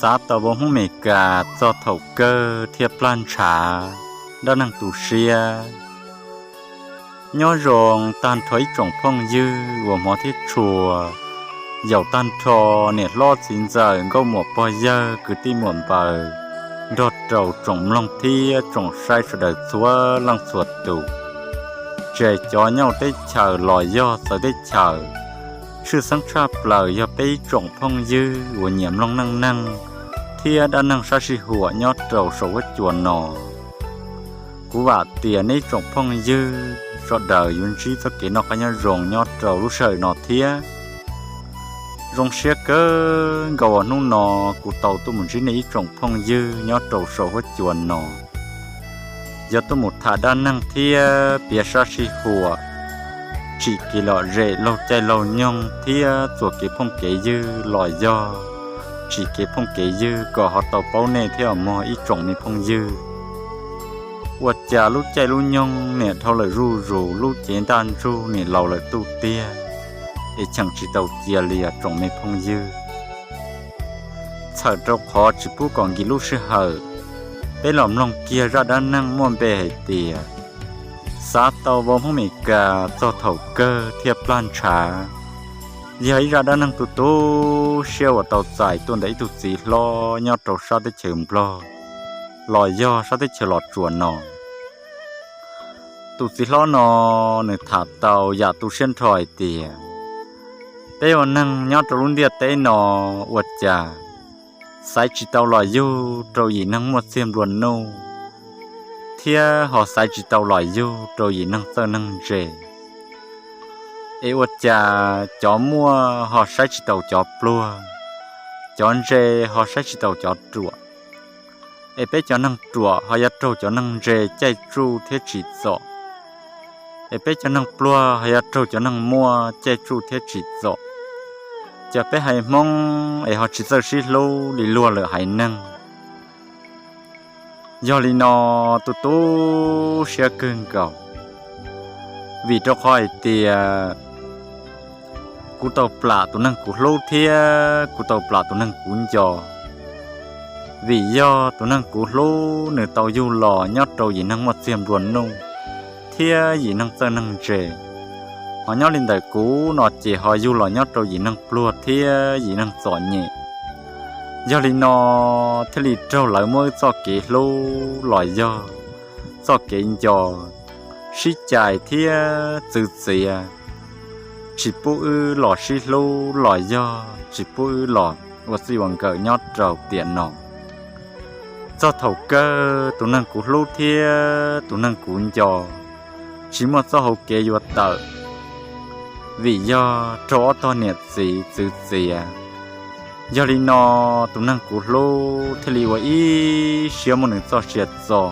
Xav tau vauv Hmoob Mes Kas txog thaum kawg thiaj plag ntshav dab neeg tu siab. Nyob zoo tag nrho ib tsoom phooj ywg uas hmov thiab tshua, yaum tag nrho niam hlob txiv ntxawm nkauj muam pog yawg kwv tij muam npaws, nrog rau tsoom mloog thiab tsoom saib sawv daws txhua leej txhua tus. Tsis hais cov nyob teb chaws los yog txawv teb chaws, tshwj xeeb tshaj plaws yog peb ib tsoom phooj ywg uas nyiam mloog neej neeg thiab dab neeg sab sij huam nyob rau saum huab cua no. Kuv vam tias nej ib tsoom phooj ywg sawv daws yuav ntsib txoj kev noj qab nyob zoo nyob rau lub sij hawm no thiab. Zoo siab kawg nkaus uas hnub no kuv tau tuaj mus ntsib nej ib tsoom phooj ywg nyob rau saum huab cua no. Yog tuaj mus tham dab neeg thiab piav sab sij huam, tsim kev lom zem laug caij laug nyoog thiab txuas kev phooj kev ywg los yog tsim kev phooj kev ywg kom ho tau paub nej thiab os mog ib tsoom me phooj ywg. Ua cas lub caij lub nyoog niam dhau lawm zuj zus, lub cev ntaj ntsug niam laus lawm tuj tiag, es cheem tsis tau cia li os tsoom me phooj ywg. Txhawm rau qhov tsis pub kom nkim lub sij hawm, peb los mloog kiag zaj dab neeg muaj npe hais tias xav tau vauv Hmoob Mes Kas txog thaum kawg thiaj plag ntshav. Yog ib zaj dab neeg tu tu siab uas tau txais tuaj ntawm ib tug txiv hlob nyob rau sab teb chaws Nplog los yog sab teb chaws Los Tsuas no. Tus txiv hlob no nws tham tau yam tu siab nrho hais tias peb ua neeg nyob rau lub ntiaj teb no ua cas xaiv tsis tau los yug rau yim neeg muaj txiag nplua nuj, thiab ho xaiv tsis tau los yug rau yim neeg txawj neeg ntse. Es ua cas cov muaj ho saib tsis taus cov pluag, cov ntse ho saib tsis taus cov ruam, es peb cov neeg ruam ho yuav raug cov neeg ntse caij tsuj thiab tsim txom, es peb cov neeg pluag ho yuav raug cov neeg muaj caij tsuj thiab tsim txom. Cas peb haiv Hmoob es ho tsis txawj sib hlub li luag lwm haiv neeg. Yog li no, tu tu siab kawg nkaus, vim rau qhov hais tias kuv tau plam tus neeg kuv hlub thiab kuv tau plam tus neeg kuv nco. Vim yog tus neeg kuv hlub nws tau yug los nyob rau yim neeg muaj txiag nplua nuj thiab yim neeg txawj neeg ntse, ho nyob li ntawm kuv no ces ho yug los nyob rau yim neeg pluag thiab yim neeg txom nyem. Yog li no, thiaj li raug lawv muab wb txoj kev hlub los yog txoj kev nco sib cais thiab txwv txiav, tsis pub wb los sib hlub los yog tsis pub wb los ua txij ua nkawm nyob rau tiam no. Txog thaum kawg tus neeg kuv hlub thiab tus neeg kuv nco tsis muaj txoj hau kev yuav tawm, vim yog raug ob tog niam txiv txwv txiav. Yog li no, tus neeg kuv hlub thiaj li ua ib siab muab nws txoj sia txo,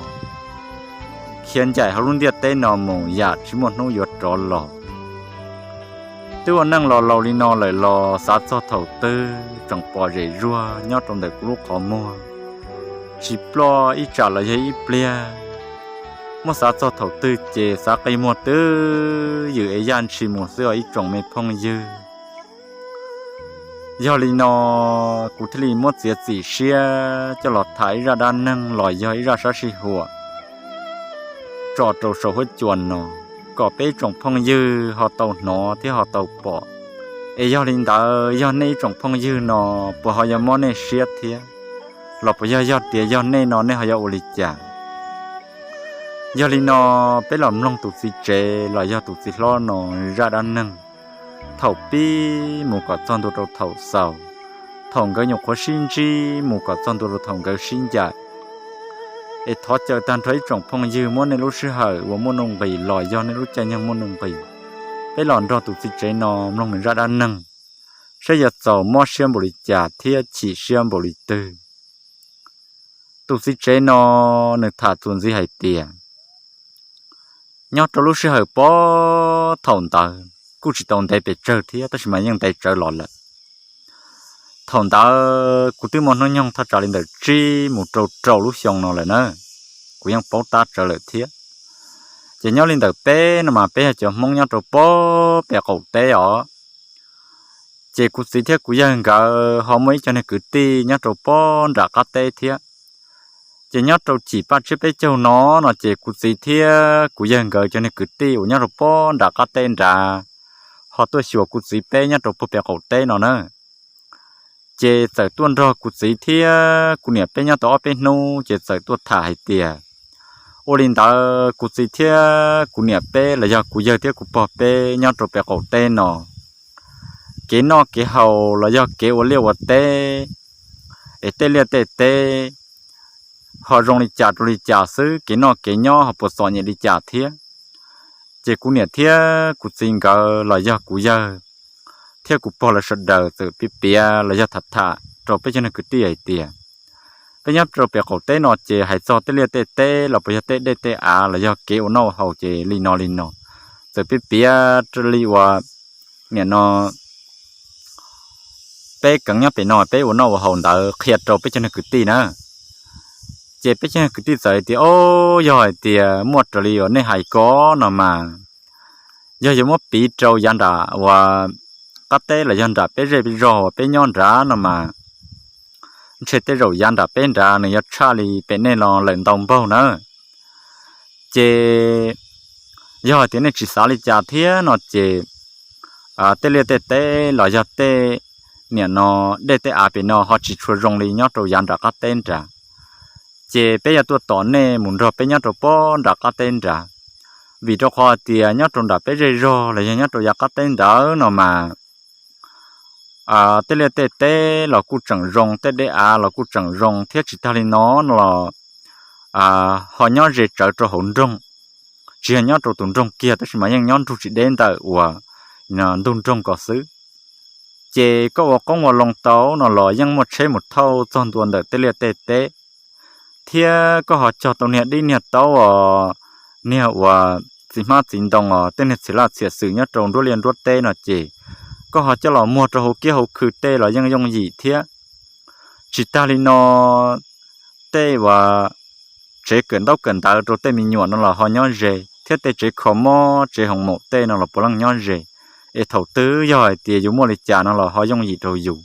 khiav ncaim hauv lub ntiaj teb no mus yam tsis muaj hnub yuav rov los. Twb ua neej los laus li no lawm los xav txog thaum twg tseem pom zem zuag nyob rau ntawm kuv lub qhov muag, tsis ploj ib tsam los yog ib pliag. Muab xav txog thaum twg ces xav qi muag twb ywm es yaj ntshis mus xwb os ib tsoom me phooj ywg. Yog li no, kuv thiaj li muab txiav txim siab coj los tham ib zaj dab neeg los yog ib zaj sab sij huam tso rau saum huab cua no, kom peb ib tsoom phooj ywg ho tau hnov thiab ho tau pom. Es yog li ntawd, yog nej ib tsoom phooj ywg no puas ho yuav mob nej siab thiab, los puas yog, yog tias yog nej no nej ho yuav ua li cas? Yog li no, peb los mloog tus txiv tsev los yog tus txiv hlob no zaj dab neeg thaum pib mus kom txog ntua rau thaum xaus, thaum nkawd nyuam qhuav sib ntsib mus kom txog ntua rau thaum nkawd sib ncaim. Es thov caw tag nrho ib tsoom phooj ywg muab nej lub sij hawm uas muaj nuj nqis los yog nej lub caij nyoog muaj nuj nqis, peb los nrog tus txiv tsev no mloog nws zaj dab neeg, saib yuav txaus mob siab npaum li cas thiab chim siab npaum li twg. Tus txiv tsev no nws tham txuas ntxiv hais tias, nyob rau lub sij hawm pob thaum ntawd kuj tsis tau ntev pes tsawg thiab tab sis mas yeej ntev tsawv los lawm. Thaum ntawd kuv twb muaj hnub nyoog thaj tsam li ntawm tsib mus rau rau lub xyoo no lawm na, kuv yeej paub tab tsawv lawm thiab. Ces nyob li ntawm peb no mas peb yog cov Hmoob nyob rau pob pem qaum teb os. Ces kuv txiv thiab kuv yawg nkawd ho muaj ib co niag kwv tij nyob rau pob nram qab teb thiab. Ces nyob rau cim paj tsiab peb caug no no ces kuv txiv thiab kuv yawg nkawd cov niag kwv tij uas nyob rau pob nram qab teb nrad ho tuaj xyuas kuv txiv peb nyob rau puag pem qaum teb no na. Ces txawm tuaj nrog kuv txiv thiab kuv niam peb nyob tau ob peb hnub ces txawm tuaj tham hais tias, ua li ntawd kuv txiv thiab kuv niam peb los yog kuv yawg thiab kuv pog peb nyob rau pem qaum teb no, kev noj kev haus los yog kev ua liaj ua teb es tej liaj tej teb ho zoo li cas rau li cas xwb, kev noj kev nyob ho puas txom nyem li cas thiab. Ces kuv niam thiab kuv txiv nkawd los yog kuv yawg thiab kuv pog lawv sawv daws txawm piav piav los yog tham tham rau peb cov niag kwv tij hais tias, peb nyob rau pem qaum teb no ces hais txog tej liaj tej teb los puas yog tej dej tej av los yog kev ua noj ua haus ces li no li no. Txawm piav piav li uas nim no peb keev nyob pem no peb ua noj ua haus ntawd qhia rau peb cov niag kwv tij na. Ces peb cov niag kwv tij txawm hais tias, o, yog hais tias muaj raws li uas nej hais ko no mas, yog yuav muab piv rau yav nram uas qab teb los yog nram peb zej zog uas peb nyob nrad no mas, ntshe tej zaum yav nram peb nrad nws yuav tshaj li pem nej los lawm ntau npaug na. Ces yog hais tias nej tsis xav li cas thiab no ces tej liaj tej teb los yog tej nim no dej tej av pem no ho tsis tshua zoo li nyob rau yav nram qab teb nrad. Ces peb yuav tuaj tos nej mus nrog peb nyob rau pob nram qab teb nrad, vim rau qhov hais tias nyob rau nram peb zej zog los yog nyob rau yav qab teb ntawd no mas tej liaj tej teb los kuj tseem zoo, tej dej av los kuj tseem zoo thiab tsis tag li no no los ho nyob ze tsawv rau hauv nroog, tsis yog nyob rau tus nroog kiag tab sis mas yeej nyob nrug tsis deb ntawm uas ntug nroog ko xwb. Ces koj ua qoob ua loo tau no los yeej muaj tsheb mus thauj txog ntua ntawm tej liaj tej teb, thiab koj ho cog tau niag dib niag taub os, niag uas txiv hmab txiv ntoo os, tej niag txhia laj txhia xwm nyob rau nruab liaj nruab teb no ces koj ho coj los muag rau hauv kiab hauv khw tej los yeej yooj yim thiab. Tsis tag li no, tej uas tsev kawm ntaub kawm ntawv rau tej me nyuam no los ho nyob ze, thiab tej tsev kho mob tsev hoos maum tej no los puav leej nyob ze. Es thaum twg yog hais tias yus muaj li cas no los ho yooj yim rau yus.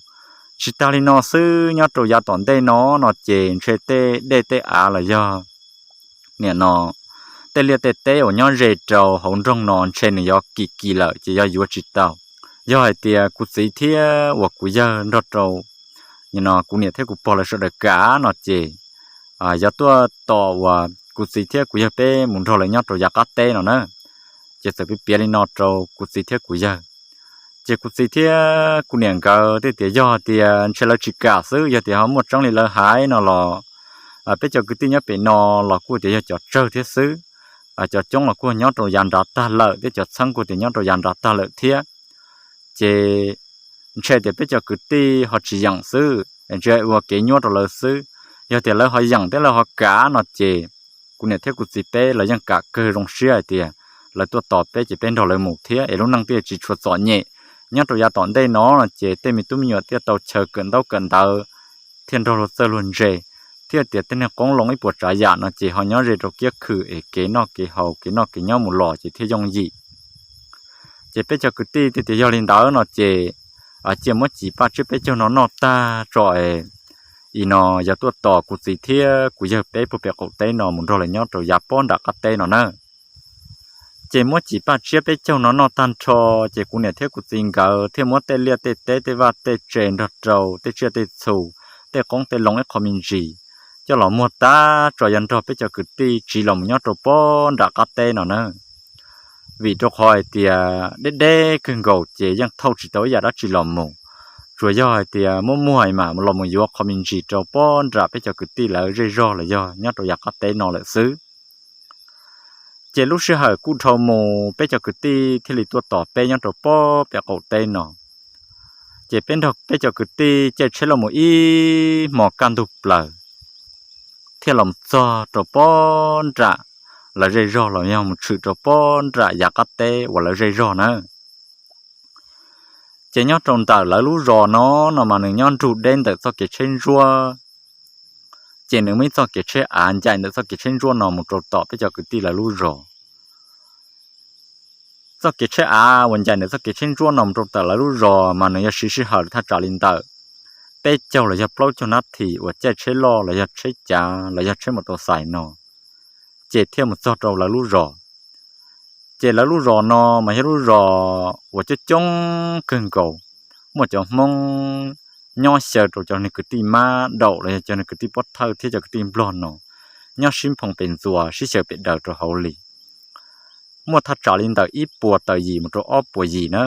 Tsis tag li no xwb, nyob rau yav tom ntej no no ces ntshe tej dej tej av los yog nim no tej liaj tej teb uas nyob ze rau hauv nroog no ntshe nws yuav kim kim lawm ces yuav yuav tsis tau. Yog hais tias kuv txiv thiab uas kuv yawg nrog rau no kuv niam thiab kuv pog lawv sawv daws kam no ces yuav tuaj tos uas kuv txiv thiab kuv yawg peb mus nrog lawv nyob rau yav qab teb no na. Ces txawm piav piav li no rau kuv txiv thiab kuv yawg. Ces kuv txiv thiab kuv niam nkawd thiaj tias yog tias ntshe lawv tsis kam xwb, yog tias ho muaj tseeb li lawv hais no los peb cov kwv tij nyob pem no los kuj tias yog cov tsawg thiab xwb. Cov coob los kuj nyob rau yav nrad tag lawm thiab, cov txheeb kuj tias nyob rau yav nrad tag lawm thiab. Ces ntshe tias peb cov kwv tij ho tsis yeem xwb, ntshe ua kev nyuab rau lawv xwb. Yog tias lawv ho yeem thiab lawv ho kam no ces kuv niam thiab kuv txiv peb los yeej kam kawg zoo siab hais tias lawv tuaj tos peb ces peb nrog lawv mus thiab es lub neej thiaj tsis tshua txom nyem. Nyob rau yav tom ntej no no ces tej me tub me nyuam thiaj tau chaw kawm ntaub kawm ntawv, thiaj nrog luag txawj luag ntse, thiab tias tej niag qoob loo ib puas tsav yam no ces ho nyob ze rau kiab khw es kev noj kev haus kev noj kev nyob mus los ces thiaj yooj yim. Ces peb cov kwv tij thiaj tias yog li ntawd no ces cia muab cim paj tsiab peb caug no noj tag tso es no yuav tuaj tos kuv txiv thiab kuv yawg peb puag pem qaum teb no mus nrog lawv nyob rau yav pob nram qab teb no na. Ces muab cim paj tsiab peb caug no noj tag nrho, ces kuv niam thiab kuv txiv nkawd thiaj muab tej liaj tej teb tej vaj tej tse nrog rau tej tsiaj tej txhu, tej qoob tej loo ib qho me ntsis coj los muag tag tso yuav nrog peb cov kwv tij tsiv los mus nyob rau pob nram qab teb no na. Vim rau qhov hais tias deb deb kawg nkaus ces yeej thauj tsis tau ib yam dab tsi los mus, tsuas yog hais tias muab muag mas los mus yuav qho me ntsis rau pob nram peb cov kwv tij lawv zej zog los yog nyob rau yav qab teb no lawm xwb. Ces lub sij hawm kuj dhau mus, peb cov kwv tij thiaj li tuaj tos peb nyob rau pob pem qaum teb no. Ces peb nrog peb cov kwv tij caij tsheb los mus ib hmo kaj ntug plaws, thiaj los txog rau pob nram lawv zej zog los yog mus tshwm rau pob nram yav qab teb uas lawv zej zog na. Ces nyob rau ntawm lawv lub zos no no mas nws nyob nrug deb ntawm txoj kev tsheb ntsuab. Ces nws muaj ib txoj kev tsheb av ncaim ntawm txoj kev tsheb ntsuab no mus rau tom peb cov kwv tij lawv lub zos. txoj kev tsheb av uas ncaim ntawm txoj kev tsheb ntsuab no mus rau tom lawv lub zos mas nws yog siv sij hawm thaj tsam li ntawm peb caug los yog plaub caug nab this uas caij tsheb loj los yog tsheb cav los yog tsheb mus tau xais no, ces thiaj mus txog rau lawv lub zos. Ces lawv lub zos no mas yog lub zos uas coob coob kawg nkaus, muaj cov Hmoob nyob xyaw rau cov niag kwv tij mab daum los yog cov niag kwv tij pob thawj thiab cov kwv tij nplog no nyob sib nphoo pes ntxuas sib xyaw pes daws rau hauv li. Muaj thaj tsam li ntawm ib puas tawm yim mus rau ob puas yim na.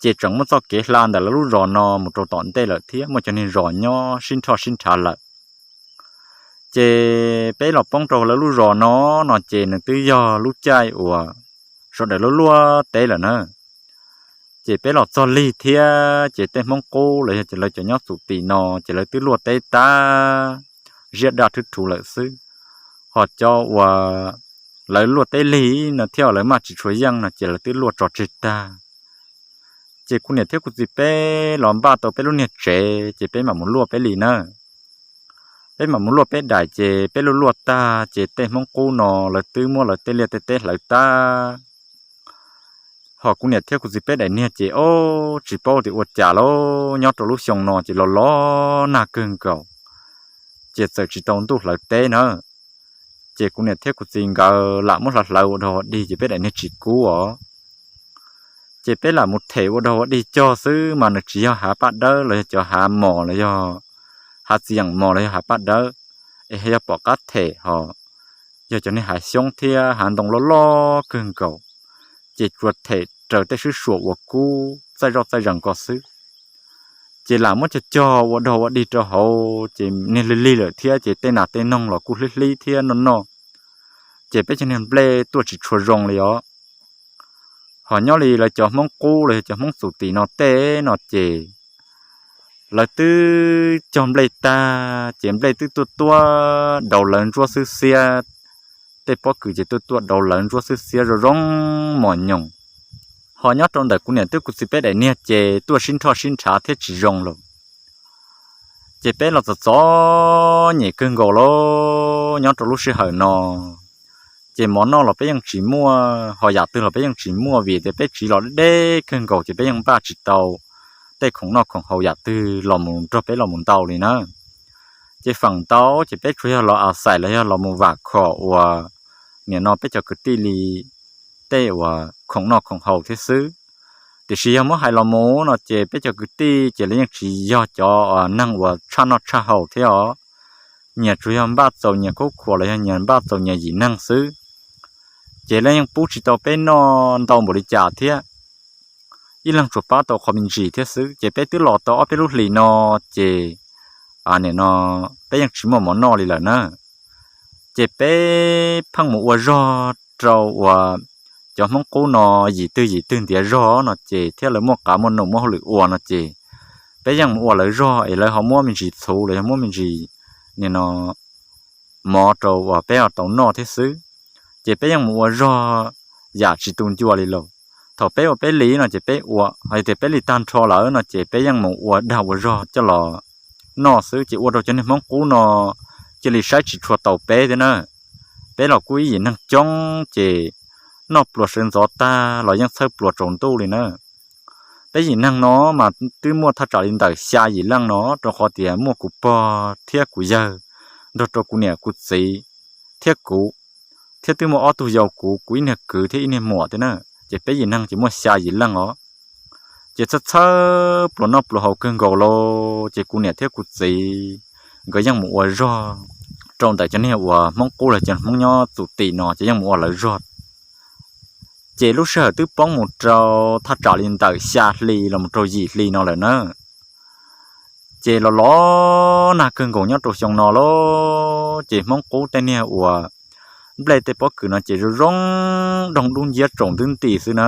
Ces tseem muaj txoj kev hla ntawm lawv lub zos no mus rau tom ntej lawm thiab muaj cov niag zos nyob sib nrhoj sib nrhav lawm. Ces peb los poob rau lawv lub zos no, no ces nws twb yog lub caij uas sawv daws luaj luaj teb lawm na. Ces peb los txog lig thiab ces tej Hmoob qub los yog ces lawv cov nyob txum tim no ces lawv twb luaj teb tag, ziab daj thwb thuv lawm xwb. Ho cov uas lawv luaj teb lig no thiab lawv maj tsis tshua yeej no ces lawv twb luaj tso tseg tag. Ces kuv niam thiab kuv txiv peb los npaj tau peb lub niag tsev ces peb mam mus luaj peb li na. Peb mam mus luaj peb daim ces peb luaj luaj tag ces tej Hmoob qub no lawv twb muab lawv tej liaj tej teb hlawv tag. Ho kuv niam thiab kuv txiv peb daim niag ces ob tsis paub tias ua cas lauj, nyob rau lub xyoo no ces los los nag kawg nkaus, ces txawm tsis tau ntuj hlawv teb na. Ces kuv niam thiab kuv txiv nkawd lam muab hlawv hlawv ua dog ua dig ces peb daim niag tsis kub os. Ces peb lam mus them ua dog ua dig cog xwb mas nws tsis yog hav paj dawb los yog cov hav mos los yog hav txiv yeem mos los yog hav paj dawb, es yog pom qab them ho yog cov niag hav xyoob thiab hav ntoo loj loj kawg nkaus, ces tsuas them raws tej swb suam uas kub txaij zoj txaij zees ko xwb. Ces lam muab cog cog ua dog ua dig rau hauv ces niag lig lig lawm thiab ces tej nas tej noog los kuj hlib hlib thiab noj noj, ces peb cov niag nplej tuaj tsis tshua zoo li os. Ho nyob li lawv cov Hmoob qub los yog cov Hmoob txum tim no tej no ces lawv twb cog nplej tag ces nplej twb tuaj tuaj dauv lawv ntsuab xwb xiab, tej pob kws ces tuaj tuaj dauv lawv ntsuab xwb xiab zoo zoo mos nyoos. Ho nyob rau ntawm kuv niam thiab kuv txiv peb daim niag ces tuaj sib nrhoj sib nrhav thiab tsis zoo lawm. Ces peb los txom txom nyem kawg nkaus lauj, nyob rau lub sij hawm no ces mov noj los peb yeej tsis muaj, ho yam twg los peb yeej tsis muaj vim tias peb tsiv los deb deb kawg nkaus ces peb yeej npaj tsis tau tej khoom noj khoom haus yam twg los mus nrog peb los mus ntau li na. Ces feem ntau ces peb tsuas yog los a xais los yog los mus vam khom uas nim no peb cov kwv tij li tej uas khoom noj khoom haus thiab xwb. Tiam sis yog muab hais los mus no ces peb cov kwv tij ces lawv yeej tsis yog cov neeg uas tshaj noj tshaj haus thiab os. Nyias tsuas yog npaj txaus nyias khub khuas los yog nyias npaj txaus nyias yim neeg xwb. Ces lawv yeej pub tsis tau peb noj ntau npaum li cas thiab, ib leeg tsuas pab tau qhov me ntsis thiab xwb. Ces peb twb los tau ob peb lub hlis no ces nim no peb yeej tsis muaj mov noj li lawm na. Ces peb pheej mus ua zog rau uas cov Hmoob qub no yim twg yim twg ntiav zog no ces thiab lawv muaj qav muaj num muaj hauj lwm ua no ces peb yeej mus ua lawv zog es lawv ho muab me ntsis txhuv los yog muab me ntsis nim no mov rau uas peb ho tau noj thiab xwb. Ces peb yeej mus ua zog yam tsis tu ncua li lawm. Thaum peb ua peb li no ces peb ua, hos tias peb li tag nrho lawm no ces peb yeej mus ua dag ua zog coj los noj xwb. Ces ua rau cov niag Hmoob qub no cia li saib tsis tshua tau peb thiab na. Peb los kuj ib yim neeg coob ces noj pluas sawv ntxov tag los yeej txhawb pluas tsaus ntuj li na. Peb yim neeg no mas twb muaj thaj tsam li ntawm xya yim leej no, rau qhov tias muaj kuv pog thiab kuv yawg nrog rau kuv niam kuv txiv thiab kuv, thiab twb muaj ob tug yau kuv, kuv ib niag kwv thiab ib niag muam thiab na. Ces peb yim neeg ces muaj xya yim leej os. Ces txhawb txhawb pluas noj pluas haus kawg nkaus lauj, ces kuv niam thiab kuv txiv nkawd yeej mus ua zog rau ntawm cov niag uas Hmoob qub los cov Hmoob nyob txum tim no ces yeej mus ua lawv zog. Ces lub sij hawm twb poob mus rau thaj tsam li ntawm xya hli los mus rau yim hli no lawm na. Ces los los nag kawg nkaus nyob rau xyoo no lauj, ces Hmoob qub tej niag uas nplej tej pob kws no ces zoo zoo doog dub nciab tsaus ntuj nti xwb na.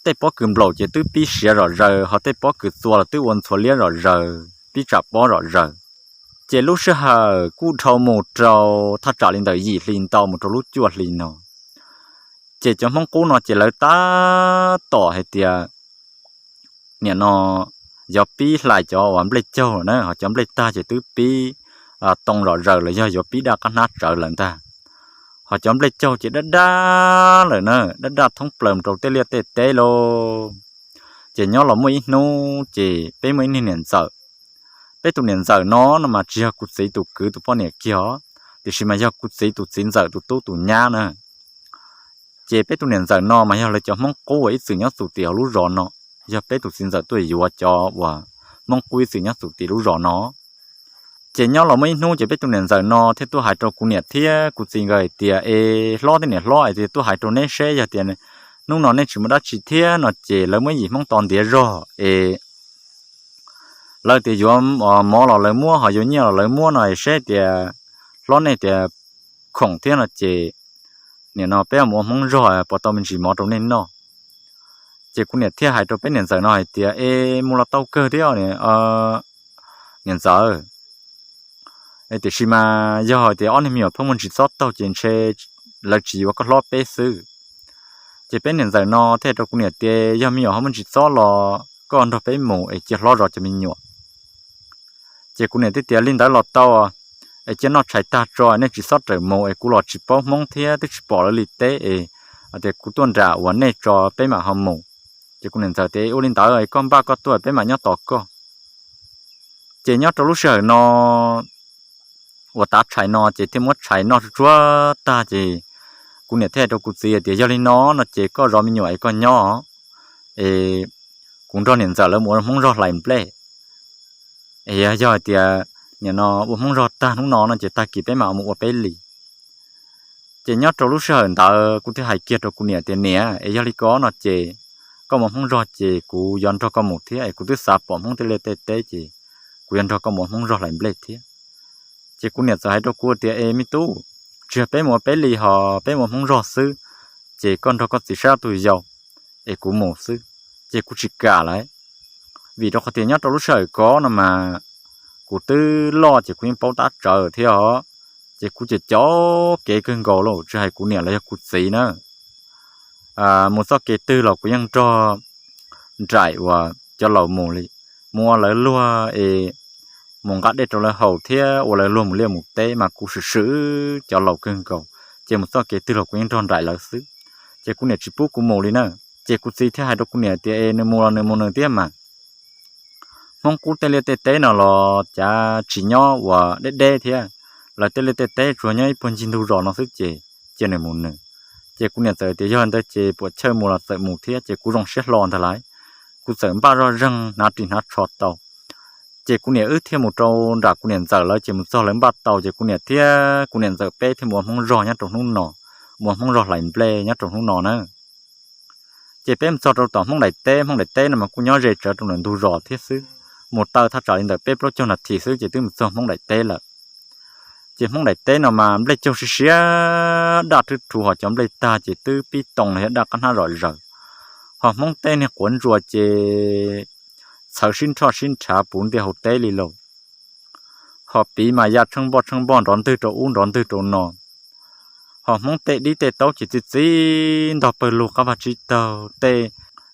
Tej pob kws nplaum ces twb pib siav zom zaws, ho tej pob kws txua los twb ua ntxhuav liab zom zaws, pib tsam pob zom zaws. Ces lub sij hawm kuj dhau mus rau thaj tsam li ntawm yim hli ntau mus rau lub cuaj hli no, ces cov Hmoob qub no ces lawv tab tom hais tias nim no yuav pib hlais cov uas nplej caug na, ho cov nplej tag ces twb pib too zom zaws los yog yuav pib daj qab hnab tsawv lawm ntag. Hos cov nplej caug ces daj daj lawm na, daj daj thoob plaws rau tej liaj tej teb lauj. Ces nyob los muaj ib hnub ces peb muaj ib niag niam ntxawm. Peb tus niam ntxawm no no mas tsis yog kuv txiv tus kwv tus poj niam kiag os, tiam sis mas yog kuv txiv tus txiv ntxawm tus tub tus nyab na. Ces peb tus niam ntxawm no mas yog lawv cov Hmoob qub uas ib txwm nyob txum tim hauv lub zos no, yog peb tus txiv ntxawm tuaj yuav cov uas Hmoob qub ib txwm nyob txum tim lub zos no. Ces nyob los muaj ib hnub ces peb tus niam ntxawm no thiaj tuaj hais rau kuv niam thiab kuv txiv nkawd hais tias, Es hlob thiab niam hlob, es tias tuaj hais rau neb seb yog tias hnub no nej tsis muaj dab tsi thiab no ces lawv muab yim Hmoob to ntiav zog es lawv tias yuav mov los lawv muab, ho yuav nyiaj los lawv muab no es seb tias hlob nej tias khoom thiab no ces nim no peb mus ua Hmoob zog puas tau me ntsis mov rau nej noj. Ces kuv niam thiaj hais rau peb niam ntxawm no hais tias, Es mus los tau kawg thiab niam ntxawm, tiam sis mas yog tias ob niag me nyuam pheej muaj ntsis txob taug ces ntshe lawv tsis yuav koj hlob peb xwb. Ces peb niam ntxawm no thiaj rau kuv niam tias, Yog me nyuam ho muaj ntsis txob los koj nrog peb mus es cia hlob zov cov me nyuam. Ces kuv niam thiaj tias, Li ntawd los tau, es cia noj tshais tag tso, nej tsis txhob rawm mus es kuv los tsis paub Hmoob thiab twb tsis pom lawv li teb es tias kuv tuaj nram uas nej tso peb mam ho mus. Ces kuv niam ntxawm tias, Ua li ntawd koj npaj koj tuaj peb mam nyob tos koj. Ces nyob rau lub sij hawm no uas tav tshais no ces thiaj muab tshais noj tsuag tsuag tag ces kuv niam thiaj hais rau kuv txiv tias, Yog li no no ces koj zov me nyuam es koj nyob es kuv nrog niam ntxawm lawv mus ua Hmoob zog hlais nplej. Es yog hais tias nim no ua Hmoob zog tag hnub no no ces tag kis peb mam mus ua peb li. Ces nyob rau lub sij hawm ntawd kuv thiaj hais kiag rau kuv niam tias, Niam, es yog li ko no ces koj mus Hmoob zog ces kuv yuav nrog koj mus thiab es kuv twb xav pom Hmoob tej liaj tej teb ces kuv yuav nrog koj mus ua Hmoob zog hlais nplej thiab. Ces kuv niam txawm hais rau kuv tias, Es me tub, tsis yog peb mus ua peb li ho peb mus ua Hmoob zog xwb, ces koj nrog koj txiv saib ob tug yau es kuv mus xwb. Ces kuv tsis kam lawm, vim rau qhov tias nyob rau lub sij hawm ko no mas kuv twb loj ces kuv yeej paub tab tsawv thiab os. Ces kuv ces cov kev kawg nkaus lauj, tsis hais kuv niam los yog kuv txiv na. Mus txoj kev twg los kuv yeej nrog nraim uas cov laus mus li, mus ua lawv luag es mus nqa dej rau lawv haus thiab ua lawv luag mus liaj mus teb mas kuv swm swm cov laus kawg nkaus, ces mus txoj kev twg los kuv yeej nrog nraim lawv xwb. Ces kuv niam tsis pub kuv mus li na. Ces kuv txiv thiaj hais rau kuv niam tias, Es nws mus los nws mus nws thiab mas, Hmoob qub tej liaj tej teb no los cav tsis nyob ua deb deb thiab, lawv tej liaj tej teb tsuas nyob ib puag ncig ntug zos no xwb ces cia nws mus nws. Ces kuv niam txawm tias, Yog ntawd ces puas chawj mus los txawm mus thiab. Ces kuv zoo siab hlo ntag lauj, kuv txawm npaj zoj zeeg hnav ris hnav tsho tau. Ces kuv niam wb thiaj mus rau nram kuv niam ntxawm lawv, ces mus txog lawv npaj tau, ces kuv niam thiab kuv niam ntxawm peb thiaj mus ua Hmoob zog nyob rau hnub no, mus ua Hmoob zog hlais nplej nyob rau hnub no na. Ces peb mus txog rau tom Hmoob daim teb, Hmoob daim teb no mas kuj nyob ze tsawv rau ntawm ntug zos thiab xwb, mus taw thaj tsam li ntawm peb plaub caug nas this xwb ces twb mus txog Hmoob daim teb lawm. Ces Hmoob daim teb no mas nplej caug siab siab, daj rhwb rhuv, ho cov nplej tag ces twb pib too los yog daj qab hnab zom zaws. Ho Hmoob teb niag quav ntsuas ces txhawv sib nrhoj sib nrhav puv ntiag hauv teb li lauj. Ho piv mas ya tsheej npoj tsheej npoj nrov ntwg rau ub nrov ntwg rau no. Ho Hmoob tej dib tej taub ces txi txiv ntog pawg lug qab vag tsib taug, tej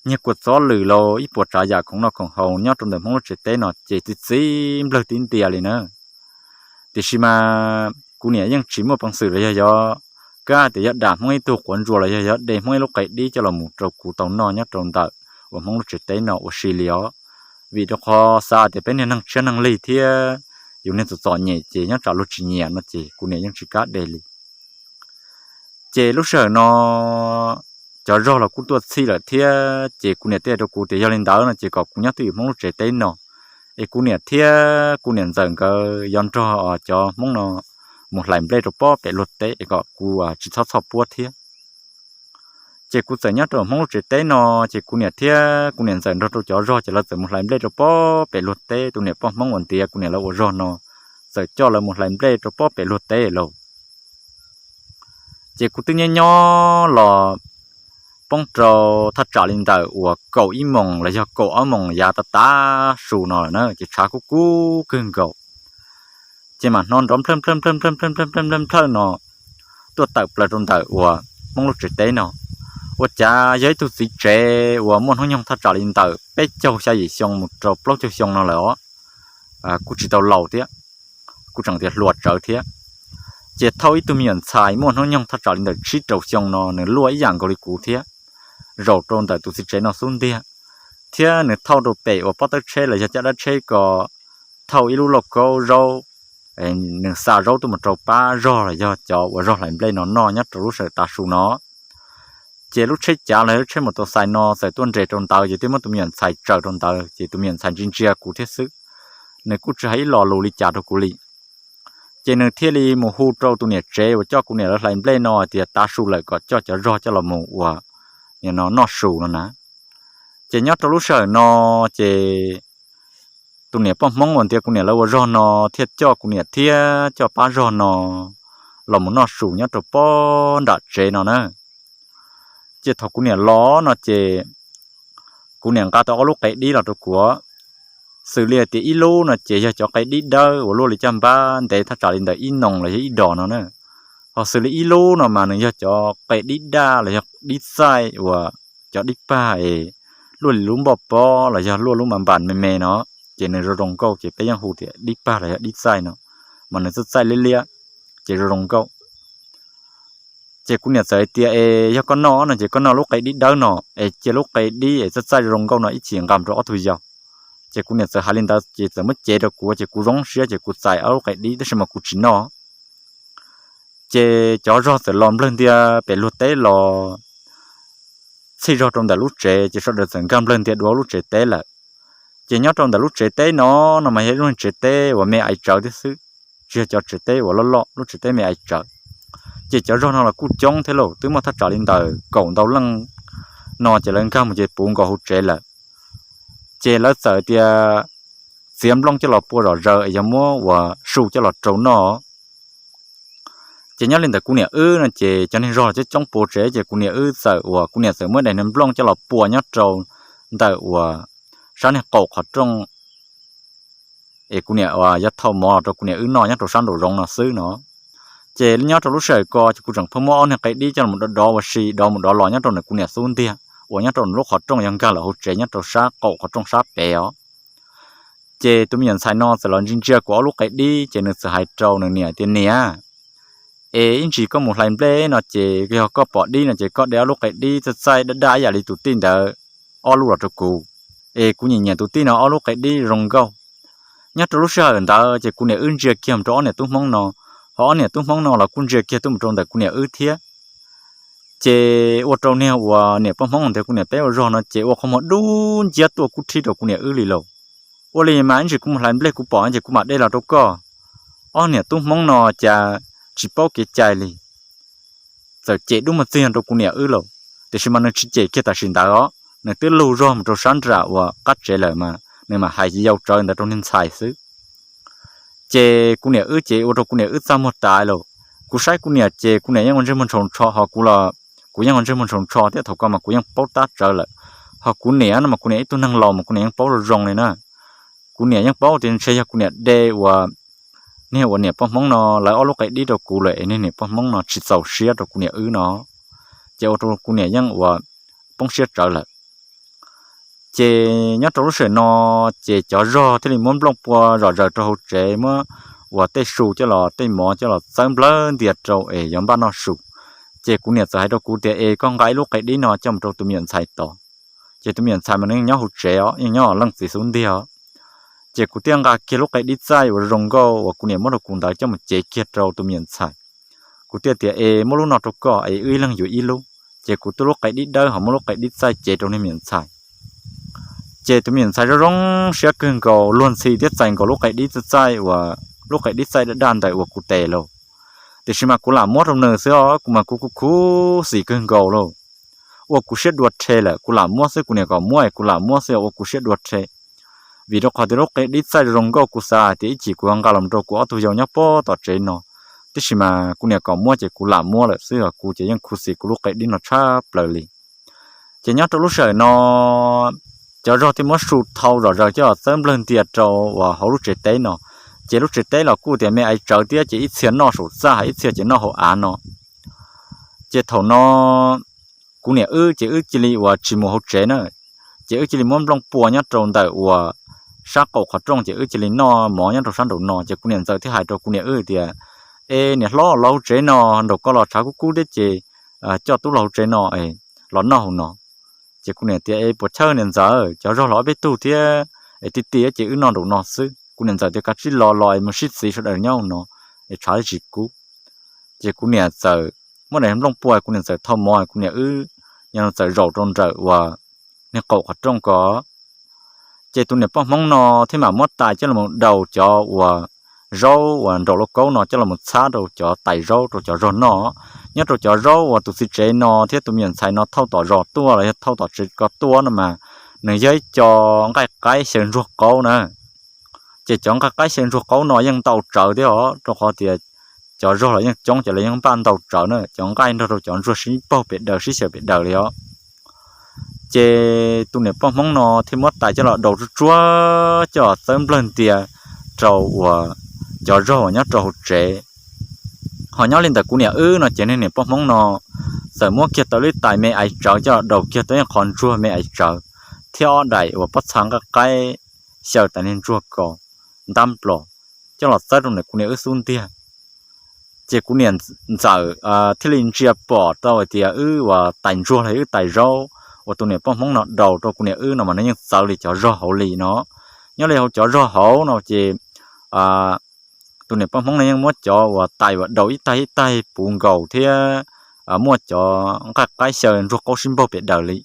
nyiag kua txob lwm los ib puas tsav yam khoom noj khoom haus nyob rau ntawm Hmoob lub tsev teb no ces txi txiv nplawg tib ntias li na. Tiam sis mas kuv niam yeej tsis muaj peev xwm los yog yog kab tias yog dam Hmoob ib tug quav ntsuas los yog yog de Hmoob ib lub qe dib coj los mus rau kuv tau noj nyob rau ntawm uas Hmoob lub tsev teb no ua si li os. Vim rau qhov xav tias peb niag neeg tshiab neeg lig thiab yus niag txom txom nyem ces nyob tsam luag tsis nyiam no ces kuv niam yeej tsis kam de li. Ces lub sij hawm no cov zog los kuj tuaj txhij lawm thiab, ces kuv niam thiaj rau kuv tias yog li ntawd no ces kom kuv nyob twj ywm Hmoob lub tsev teb no, es kuv niam thiab kuv niam ntxawm nkawd yuav nrog cov Hmoob no mus hlais nplej rau pob pem luag teb es kom kuv tsis txhob txhoj puab thiab. Ces kuv txawm nyob rau Hmoob lub tsev teb no, ces kuv niam thiab kuv niam ntxawm nrog rau cov zog ces lawv txawm mus hlais nplej rau pob pem luag teb. Tus niam poj Hmoob uas ntiav kuv niam lawv ua zog no txawm coj lawv mus hlais nplej rau pob pem luag teb lauj. Ces kuv twb nyob nyob los poob rau thaj tsam li ntawm uas kaum ib moos los yog kaum ob moos yav tav tav su no lawm na, ces tshav kub kub kawg nkaus. Ces mam hnov nrov nplhawj nplhawj nplhawj nplhawj nplhawj nplhawj nplhawj no tuaj tawm plaws rau ntawm uas Hmoob lub tsev teb no. Ua cas yog ib tug txiv tsev uas muaj hnub nyoog thaj tsam li ntawm peb caug xya yim xyoo mus rau plaub caug xyoo no lawm os. Kuj tsis tau laus thiab, kuj tseem tias hluas tsawv thiab. Ces thauj ib tug me nyuam ntxhais muaj hnub nyoog thaj tsam li ntawm tsib rau xyoo no, nws luaj ib yam nkaus li kuv thiab, zaum rau ntawm tus txiv tsev no xub ntiag, thiab nws thauj rau pem uas pob tawb tsheb los yog caj dab tsheb ko, thauj ib lub lauj kaub zaub, nws xa zaub tuaj mus rau pab zog los yog cov uas zog hlais nplej no noj nyob rau lub sij hawm tav su no. Ces lub tsheb cav los lub tsheb mus tau xais no txawm tuaj nres rau ntawd ces twb muab tus me nyuam ntxhais tsaws rau ntawd ces tus me nyuam ntxhais ntsia ntsia kuv thiab xwb, nws kuj tsis hais ib lo lus li cas rau kuv li. Ces nws thiaj li mus hu rau tus niam tsev uas coj kuv niam lawv hlais nplej no tias tav su lawm kom coj cov zog coj los mus ua, nim no noj su no na. Ces nyob rau lub sij hawm no ces tus niam poj Hmoob uas ntiav kuv niam lawv ua zog no thiaj coj kuv niam thiab coj pab zog no los mus noj su nyob rau pob nram tsev no na. Ces thaum kuv niam los no ces kuv niam nqa tau ob lub qe dib los rau kuv, xws li tias ib lub no ces yog cov qe dib dawb uas luaj li caj npab ntev thaj tsam li ntawm ib noos los yog ib dos no na. Ho xws li ib lub no mas nws yog cov qe dib daj los yog dib txaij uas cov dib pag es luaj li lub npoj pob los yog luaj lub mas npas me me no, ces nws zoo zoo nkauj ces peb yeej hu tias dib pag los yog dib txaij no, mas nws txaij txaij liab liab ces zoo zoo nkauj. Ces kuv niam txawm hais tias es yog koj noj no ces koj noj lub qe dib dawb no es cia lub qe dib es txaij txaij zoo nkauj no ib chim nqa mus rau ob tug yau. Ces kuv niam txawm hais li ntawd ces txawm muab cev rau kuv ces kuv zoo siab ces kuv txais ob lub qe dib tab sis mas kuv tsis noj. Ces cov zog txawm los nplawg ntia pem luag teb los txhij zog rau ntawm lub tsev ces sawv daws txawm nkag nplawg ntia dua lub tsev teb lawm. Ces nyob rau ntawm lub tsev teb no, no mas yog ib lub tsev teb uas me aiv tsawv thiab xwb, tsis yog cov tsev teb uas loj loj, lub tsev teb me aiv tsawv. Ces cov zog no los kuj coob thiab lauj, twb muaj thaj tsam li ntawm kaum ntau leej no ces lawv nkag mus ces puv nkaus hauv tsev lawm. Ces lawv txawm tias txiav nplooj coj los pua zom zaws es yog muab ua su coj los rau noj. Ces nyob li ntawm kuv niam wb no ces cov neeg zog los coob coob puv tsev ces kuv niam wb txawm uas kuv niam txawm muab daim niag nplooj coj los pua nyob rau ntawm uas sab niag qaum qhov rooj es kuv niam uas yuav thau mov los rau kuv niam wb noj nyob rau sab nraum zoov no xwb no. Ces nyob rau lub sij hawm ko ces kuv tseem pheej muab ob niag qe dib coj los dov dov ua si dov mus dov los nyob rau ntawm kuv niam xub ntiag uas nyob rau lub qhov rooj yog nkag lawm hauv tsev nyob rau sab qaum qhov rooj sab pem os. Ces tus me nyuam ntxhais no txawm los ntsia ntsia kuv ob lub qe dib ces nws txawm hais rau nws niam tias niam, es ib ntsis koj mus hlais nplej no ces yog koj pom dib no ces koj de ob lub qe dib txaij txaij daj daj ib yam li tus tij ntawd ob lub los rau kuv, es kuv nyiam nyiam tus tij no ob lub qe dib zoo nkauj. Nyob rau lub sij hawm ntawd ces kuv niam wb ntsia kiag mus rau ob niam tub Hmoob no, ho ob niam tub Hmoob no los kuj ntsia kiag tuaj mus rau ntawm kuv niam wb thiab. Ces ua rau niag uas niam poj Hmoob ntawd kuv niam peb ua zog no ces ua qhov muag dub nciab tuaj kub rhib rau kuv niam wb li lauj. Ua li mas ib ntsis kuv mus hlais nplej kuv pom ces kuv mam de los rau koj. Ob niam tub Hmoob no cas tsis paub kev cai li, txawm cem dub muag txiag rau kuv niam wb lauj. Tiam sis mas nws tsis cem kiag tam sim ntawd os, nws twb lug zog mus rau sab nram uas qab tsev lawm mas nws mam hais yau tsawv ntawd rau niag ntxhais xwb. Ces kuv niam wb ces ua rau kuv niam wb txaj muag tas lauj. Kuv saib kuv niam ces kuv niam yeej ua ntsej muag ntshau ntsho ho kuv los kuv yeej ua ntsej muag ntshau ntsho thiab, thaum ko mas kuv yeej paub tab tsawv lawm. Ho kuv niam no mas kuv niam ib tug neeg laus mas kuv niam yeej paub zoo zoo li na. Kuv niam yeej paub tias ntshe yog kuv niam de uas niag uas niam poj Hmoob no lawv ob lub qe dib rau kuv lawm es niag niam poj Hmoob no tsis txaus siab rau kuv niam wb no, ces ua rau kuv niam yeej uas poob siab tsawv lawm. Ces nyob rau lub sij hawm no ces cov zog thiaj li muab nplooj pua zom zaws rau hauv tsev, muab uas tej su coj los tej mov coj los txawb nplawg ntias rau es yuav npaj noj su. Ces kuv niam txawm hais rau kuv tias es koj nqa ib lub qe dib no coj mus rau tus me nyuam ntxhais tod. Ces tus me nyuam ntxhais mas nws yeej nyob hauv tsev os, yeej nyob leej txiv xub ntiag os. Ces kuv thiaj nqa kiag lub qe dib txaij uas zoo nkauj uas kuv niam muab rau kuv ntawd coj mus cev kiag rau tus me nyuam ntxhais. Kuv thiaj tias es muab lub no rau koj es wb ib leeg yuav ib lub. Ces kuv tuav lub qe dib dawb ho muab lub qe dib txaij cev rau niag me nyuam ntxhais. Ces tus me nyuam ntxhais zoo zoo siab kawg nkaus, luag ntxhi thiab txais nkaus lub qe dib txaij txaij uas lub qe dib txaij daj daj ntawm uas kuv tes lauj. Tiam sis mas kuv lam muab rau nws xwb os, kuv mas kuv kuj khuv xim kawg nkaus lauj. Ua kuv siab dua rhe lawm, kuv lam muab xwb, kuv niam kom muab es kuv lam muab xwb, ua kuv siab dua rhe. Vim rau qhov tias lub qe dib txaij zoo nkauj kuv xav hais tias ib chim kuv yuav nqa los rau kuv ob tug yau nyob pob tom tsev no, tiam sis mas kuv niam kom muab ces kuv lam muab lawm xwb os, kuv ces yeej khuv xim kuv lub qe dib no tshaj plaws li. Ces nyob rau lub sij hawm no cov zog thiaj muab su thau zom zaws coj los txawb nplawg ntias rau uas hauv lub tsev teb no. Ces lub tsev teb los kuj tias me aiv tsawv thiab ces ib txhia noj saum txaj, ib txhia ces noj hauv av no. Ces thaum no kuv niam wb ces wb cia li uas tsis mus hauv tsev na, ces wb cia li muab nplooj pua nyob rau ntawm uas sab qaum qhov rooj ces wb cia li noj mov nyob rau sab nraum no. Ces kuv niam ntxawm thiaj hais rau kuv niam wb tias E niam hlob, los hauv tsev no, nraum ko los tshav kub kub thiab ces coj tub los hauv tsev no los noj hauv no. Ces kuv niam tias, Es puas chawj niam ntxawm, cov zog los ob peb tug thiab, es ti ti ces wb noj nraum no xwb. Kuv niam ntxawm tias, Kav tsij los los es mus sib txiv sawv daws nyob hauv no, es tshav tsis kub. Ces kuv niam txawm muab daim nplooj pua, kuv niam txawm thau mov, kuv niam wb txawm zaum rau nraum uas niag qaum qhov rooj ko. Ces tus niam poj Hmoob no thiaj mam muab tais coj los daus cov uas zaub uas nraum lauj kaub no coj los txhab rau cov tais zaub rau cov zog noj. Nyob rau cov zaub uas tus txiv tsev no thiab tus me nyuam ntxhais no thauj tom zos tuaj los yog thauj tom tsev ko tuaj no mas nws yog ib co nqaij qaib xyaw ntsuag qaub na. Ces cov nqaij qaib xyaw ntsuag qaub no yeej ntau tsawv thiab os, rau qhov tias cov zog los yeej coob, ces lawv yeej npaj ntau tsawv na, cov nqaij nrog rau cov ntsuag sib paug pem daws sib xyaw pem daws li os. Ces tus niam poj Hmoob no thiaj muab tais coj los daus tsuag tsuag coj txawb nplawg ntia rau uas cov zog uas nyob rau hauv tsev. Ho nyob li ntawm kuv niam wb no ces niag niam poj Hmoob no txawm muab kiag tau lub tais me aiv tsawv coj los daus kiag tau ib qho ntsuag me aiv tsawv thiab ob daim uas pob txha nqaij qaib xyaw tas niag ntsuag ko ntab nplos coj los txawb rau ntawm kuv niam wb xub ntiag. Ces kuv niam ntxawm thiaj li ntsia pom tau hais tias wb uas tais ntsuag los wb tais zaub uas tus niam poj Hmoob no daus rau kuv niam wb no mas nws yeej txawv li cov zog hauv li no. Nyob li hauv cov zog hauv no ces tus niam poj Hmoob no yeej muab cov uas tais uas daus ib taig ib taig puv nkaus thiab muaj cov nqaij qaib xyaw ntsuag qaub sib npaug pem daws li.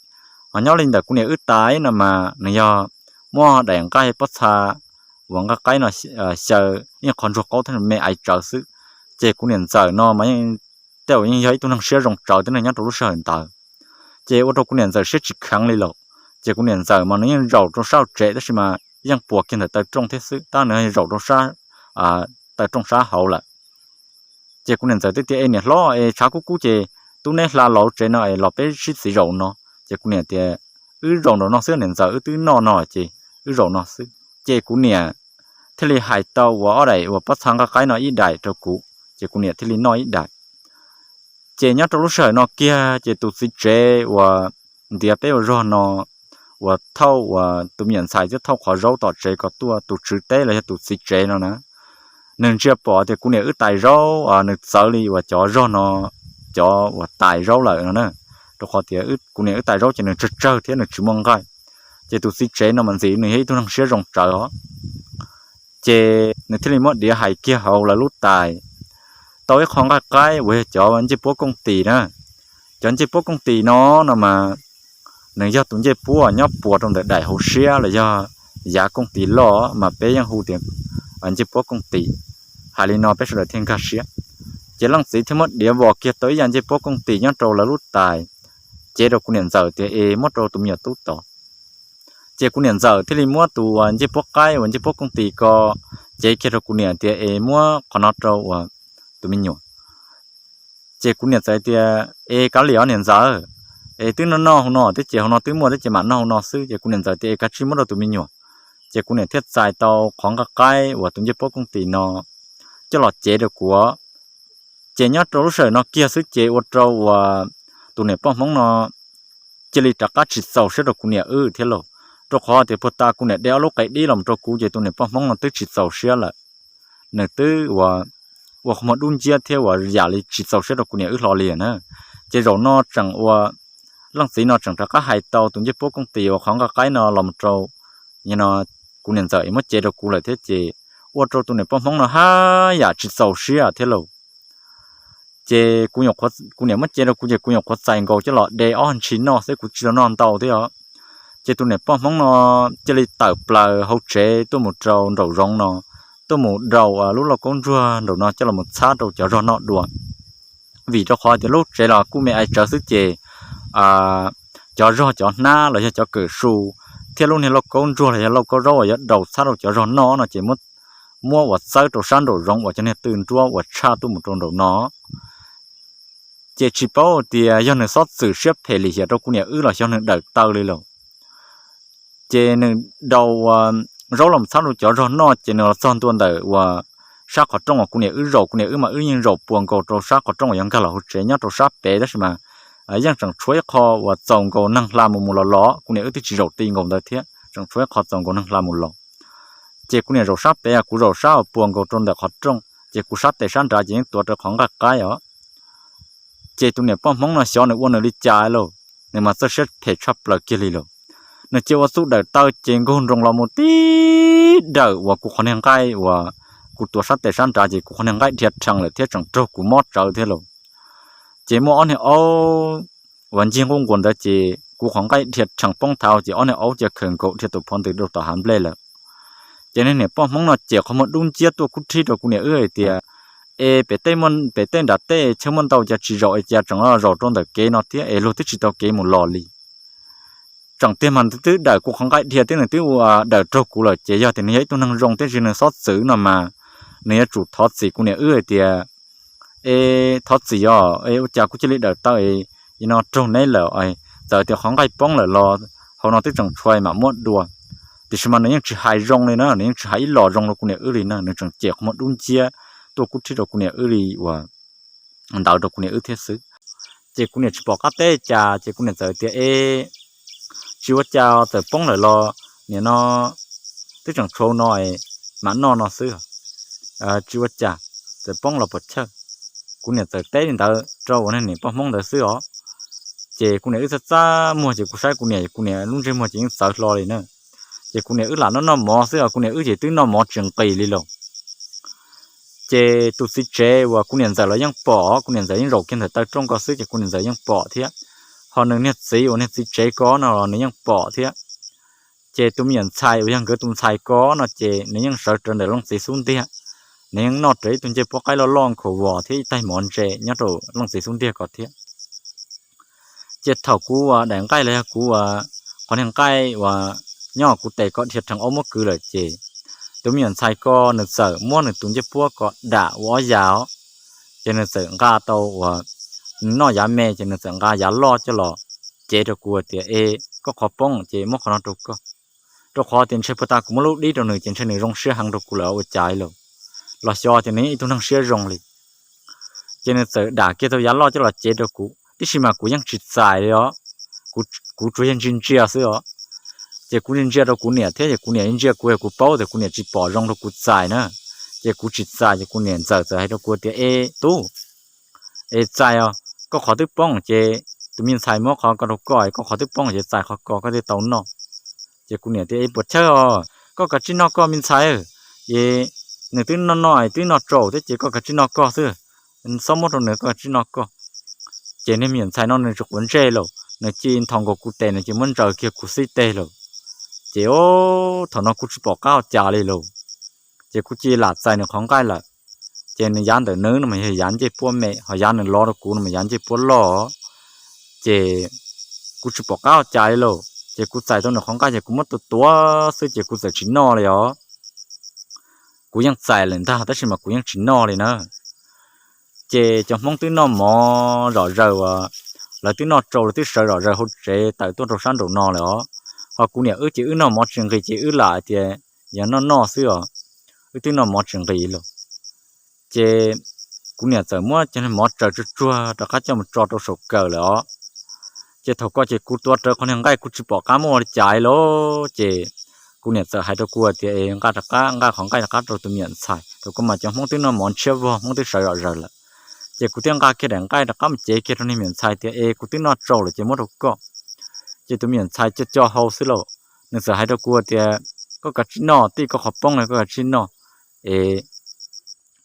Ho nyob li ntawm kuv niam wb tais no mas nws yog muaj daim nqaij pob txha uas nqaij qaib no xyaw ib qho ntsuag qaub thiab me aiv tsawv xwb. Ces kuv niam ntxawm no mas yeej tej zaum yeej yog ib tug neeg siab zoo tsawv thiab nyob rau lub sij hawm ntawd. Ces ua rau kuv niam ntxawm siab tsis kheev li lawm. Ces kuv niam ntxawm mas nws yeej zaum rau sab hauv tsev tab sis mas yeej puas kiag ntawm taw rooj thiab xwb, tab nws zaum rau sab taw rooj sab hauv lawm. Ces kuv niam ntxawm twb tias, Es niam hlob, es tshav kub kub ces tub neb hla los hauv tsev no es los peb sib txiv zaum no. Ces kuv niam tias, Wb zaum nraum no xwb niam ntxawm, wb twb noj no ces wb zaum no xwb. Ces kuv niam thiaj li hais tau uas ob daim uas pob txha nqaij qaib no ib daim rau kuv, ces kuv niam thiaj li noj ib daim. Ces nyob rau lub sij hawm no kiag ces tus txiv tsev uas ntiav peb ua zog no uas thauj uas tus me nyuam ntxhais thiab thauj qhov zaub tom tsev kom tuaj, tus tswv teb los yog tus txiv tsev no na, nws ntsia pom tias kuv niam wb tais zaub nws txawv li uas cov zog no cov uas tais zaub lawm no na, rau qhov tias kuv niam wb tais zaub ces nws tsawg tsawg thiab nws tsis muaj nqaij. Ces tus txiv tsev no mas ntxim nws yog ib tug neeg siab zoo tsawv os. Ces nws thiaj li muab diav hais kiag hauv lawv lub tais tau ib qho nqaij qaib uas yog cov ncej puab kooj tis na. Cov ncej puab kooj tis no no mas nws yog tus ncej puab nyob puas rau ntawm daim hauv siab los yog yav kooj tis loj mas peb yeej hu tias ncej puab kooj tis. Hais li no peb sawv daws thiaj nkag siab. Ces leej txiv thiaj muab diav vos kiag tau ib yam ncej puab kooj tis nyob rau lawv lub tais, cev rau kuv niam ntxawm tias es muab rau tus me nyuam tub tod. Ces kuv niam ntxawm thiaj li muab tus uas ncej puab qaib uas ncej puab kooj tis ko cev kiag rau kuv niam tias es muab qhov no rau uas tus me nyuam. Ces kuv niam txawm tias es kav liam os niam ntxawm, es twb noj noj hauv no thiab ces hauv no twb muaj thiab ces mam noj hauv no xwb. Ces kuv niam ntxawm tias es kav tsij muab rau tus me nyuam. Ces kuv niam thiaj txais tau qhov nqaij qaib uas tus ncej puab kooj tis no coj los cev rau kuv. Ces nyob rau lub sij hawm no kiag xwb ces ua rau uas tus niam poj Hmoob no cia li rov qab tsis txaus siab rau kuv niam wb thiab lauj, rau qhov tias puag ta kuv niam de ob lub qe dib los rau kuv ces tus niam poj Hmoob no twb tsis txaus siab lawm. Nws twb ua, ua qhov muag dub nciab thiab uas yam li tsis txaus siab rau kuv niam wb hlo li na. Ces zaum no tseem ua, leej txiv no tseem rov qab hais tau tus ncej puab kooj tis uas qhov nqaij qaib no los mus rau no kuv niam ntxawm es muab cev rau kuv lawm thiab ces ua rau tus niam poj Hmoob no haj yam tsis txaus siab thiab lauj. Ces kuv niam muab cev rau kuv ces kuv nyuam qhuav txais nkaus coj los de ob ntshis noj xwb, kuv tsis tau noj ntau thiab os. Ces tus niam poj Hmoob no cia li tawm plaws hauv tsev tuaj mus rau nraum zoov no, tuaj mus daus lub lauj kaub ntsuag nraum no coj los txhab rau cov zog noj dua. Vim rau qhov tias lub tsev los kuj me aiv tsawv xwb ces cov zog cov hnab los yog cov kawm su thiab lub niag lauj kaub ntsuag los yog lauj kaub zaub uas yuav daus txhab rau cov zog noj no ces muab uas txawb rau sab nraum zoov uas cov niag tw nruab uas tshaj tuaj mus rau nraum no. Ces tsis paub tias yog nws xob txwm siab phem lim hiam rau kuv niam wb los xyov nws dawm taw li lawm. Ces nws daus zaub los txhab rau cov zog noj ces nws los txog ntua ntawm uas sab qhov rooj uas kuv niam wb zaum, kuv niam wb mas wb yeej zaum puas nkaus rau sab qhov rooj uas yuav nkag los hauv tsev nyob rau sab pem tab sis mas yeej tseem tshuav ib qho uas txaus nkaus neeg hla mus mus los los, kuv niam wb twb tsis zaum ti nkaus ntawd thiab, tseem tshuav ib qho txaus nkaus neeg hla mus los. Ces kuv niam zaum sab pem, kuv zaum sab uas puas nkaus rau ntawm qhov rooj. ces kuv sab tes sab nrad ces yeej tuav rawv qhov nqaij qaib os. Ces tus niam poj Hmoob no xyov nws ua nws li cas lauj, nws mas txawj siab phem tshaj plaws kiag li lauj. Nws cia ua txuj dawm taw ces nkaug nroo los mus tib dawm uas kuv qhov niag nqaij uas kuv tuav sab tes sab nrad ces kuv qhov niag nqaij dhia rhees lawm thiab tseem raug kuv mob tsawv thiab lauj. Ces muaj ob niag aub uas ncig nquj nquas ntawd ces kuv qhov nqaij dhia rhees poob thav ces ob niag aub cia khawm nkaus dhia tus phov ntws rau tom hav nplej lawm. Ces niag niam poj Hmoob no cem qhov muag dub nciab tuaj kub rhib rau kuv niam wb hais tias, es pem tej nram tej chaw muaj ntau cas tsis zaum es cas tseem zaum rau ntawm kev no thiab es luag twb tsis tau kev mus los li. Tseem tiag mas twb dawm kuv qhov nqaij dhia thiab nws twb ua dawm raug kuv lawm ces yog tias nws yog ib tug neeg zoo thiab tsis nws xob txwv no mas nws yuav tsum thov txim kuv niam wb hais tias, es thov txim os, es ua cas kuv cia li dawm taw no raug neb lawm, txawm tias qhov nqaij poob lawm los hauv no twb tseem tshuav mam muab dua. Tiam sis mas nws yeej tsis hais zoo li na, nws yeej tsis hais ib los zoo rau kuv niam wb li na, nws tseem cem qhov muag dub nciab tuaj kub rhib rau kuv niam wb li uas ntawd rau kuv niam wb thiab xwb. Ces kuv niam tsis pom qab teb cas ces kuv niam txawm tias, es tsis ua cas, txawm poob lawm los nim no twb tseem tshuav no mam noj no xwb, tsis ua cas, txawm poob los puas chawj. Kuv niam txawm teb li ntawd rau uas niag niam poj Hmoob ntawd xwb os. Ces kuv niam wb txaj txaj muag ces kuv saib kuv niam, kuv niam lub ntsej muag ces yeej txawv hlo li na. Ces kuv niam wb lam noj noj mov xwb os, kuv niam wb ces twb noj mov tsis nqis li lauj. Ces tus txiv tsev uas kuv niam ntxawm los yeej pom, kuv niam ntxawm yeej zaum kiag ntawm taw rooj ko xwb ces kuv niam ntxawm yeej pom thiab. Ho nws niag txiv uas niag txiv tsev ko no los nws yeej pom thiab. Ces tus me nyuam ntxhais uas yog nkawd tus ntxhais ko no ces nws yeej sawv rawv ntawm leej txiv xub ntiag, nws yeej noj rawv ib tug ncej puab qaib loj loj nkhaus vos thiab ib taig mov ntse nyob rau leej txiv xub ntiag ko thiab. Ces thaum kuv uas daim nqaij los yog kuv uas qhov niag nqaij uas nyob kuv tes ko dhia rhees aub muab kwv lawm ces tus me nyuam ntxhais ko nws txawm muab nws tus ncej puab ko dam ua ob yas os. Ces nws txawm nqa tau uas nws noj yav me ces nws txawm nqa yav loj coj los cev rau kuv tias, es koj qhov poob ces muab qhov no rau koj. Rau qhov tias ntshe puag ta kuv muab lub dib rau nws ces ntshe nws zoo siab heev rau kuv lawm ua cas lauj. Los xyov tias nws yeej ib tug neeg siab zoo li. Ces nws txawm dam kiag tau yav loj coj los cev rau kuv, tiam sis mas kuv yeej tsis txais li os. Kuv tsuas yog ntsia ntsia xwb os. Ces kuv ntsia ntsia rau kuv niam thiab ces kuv niam ntsia kuv, kuv paub tias kuv niam tsis pom zoo rau kuv txais na. Ces kuv tsis txais ces kuv niam ntxawm txawm hais rau kuv tias, es tub, es txais os, koj qhov twb poob ces tus me ntxhais muab qhov ko rau koj, koj qhov twb poob ces txais qhov ko koj thiaj tau noj. Ces kuv niam tias, es puas chawj os, koj kav tsij noj koj me ntxhais, es nws twb noj noj twb noj tsaus thiab ces koj kav tsij noj koj xwb, txhob muab rau nws, koj kav tsij noj koj. Ces niag me nyuam ntxhais no nws tsis quav ntsej lauj, nws cia li nthos nkaus kuv tes nws cia li muab ntsaws kiag kuv xib teg lauj. Ces thaum no kuv tsis pom qab ua cas li lauj. Ces kuv cia li lam txais nws qhov nqaij lawm. Ces nws yav ntawm nws no mas yog yav ncej puab me, ho yav nws lov rau kuv no mas yav ncej puab loj. Ces kuv tsis pom qab ua cas li lauj, ces kuv txais tau nws qhov nqaij ces kuv muab tua tua xwb ces kuv txawm tsis noj li os. Kuv yeej txais lawm ntag tab sis mas kuv yeej tsis noj li na. Ces cov Hmoob twb noj mov zom zaws uas lawv twb noj tsau lawv twb sawv zom zaws hauv tsev tawm tuaj rau sab nraum no lawm os. Ho kuv niam wb ces wb noj mov tsis nqis ces wb lam hais tias yog noj noj xwb os, wb twb noj mov tsis nqis lauj. Ces kuv niam txawm muab cov mov tsaws tsuag tsuag rov qab coj mus tso rau saum kawm lawm os. Ces thaum ko ces kuv tuav rawv qhov niag nqaij kuv tsis pom qab muab ua li cas li lauj. Ces kuv niam txawm hais rau kuv tias, es nqa rov qab, nqa qhov nqaij rov qab rau tus me nyuam ntxhais, rau kuv mas cov Hmoob twb noj mov ntshiab vog, Hmoob twb sawv zom zaws lawm. Ces kuv thiaj nqa kiag daim nqaij rov qab mus cev kiag rau niag me nyuam ntxhais tias, es kuv twb noj tsau lawm ces muab rau koj. Ces tus me nyuam ntxhais co co hau xwb lauj, nws txawm hais rau kuv tias, koj kav tsij noj, tij koj qhov poob koj kav tsij noj. Es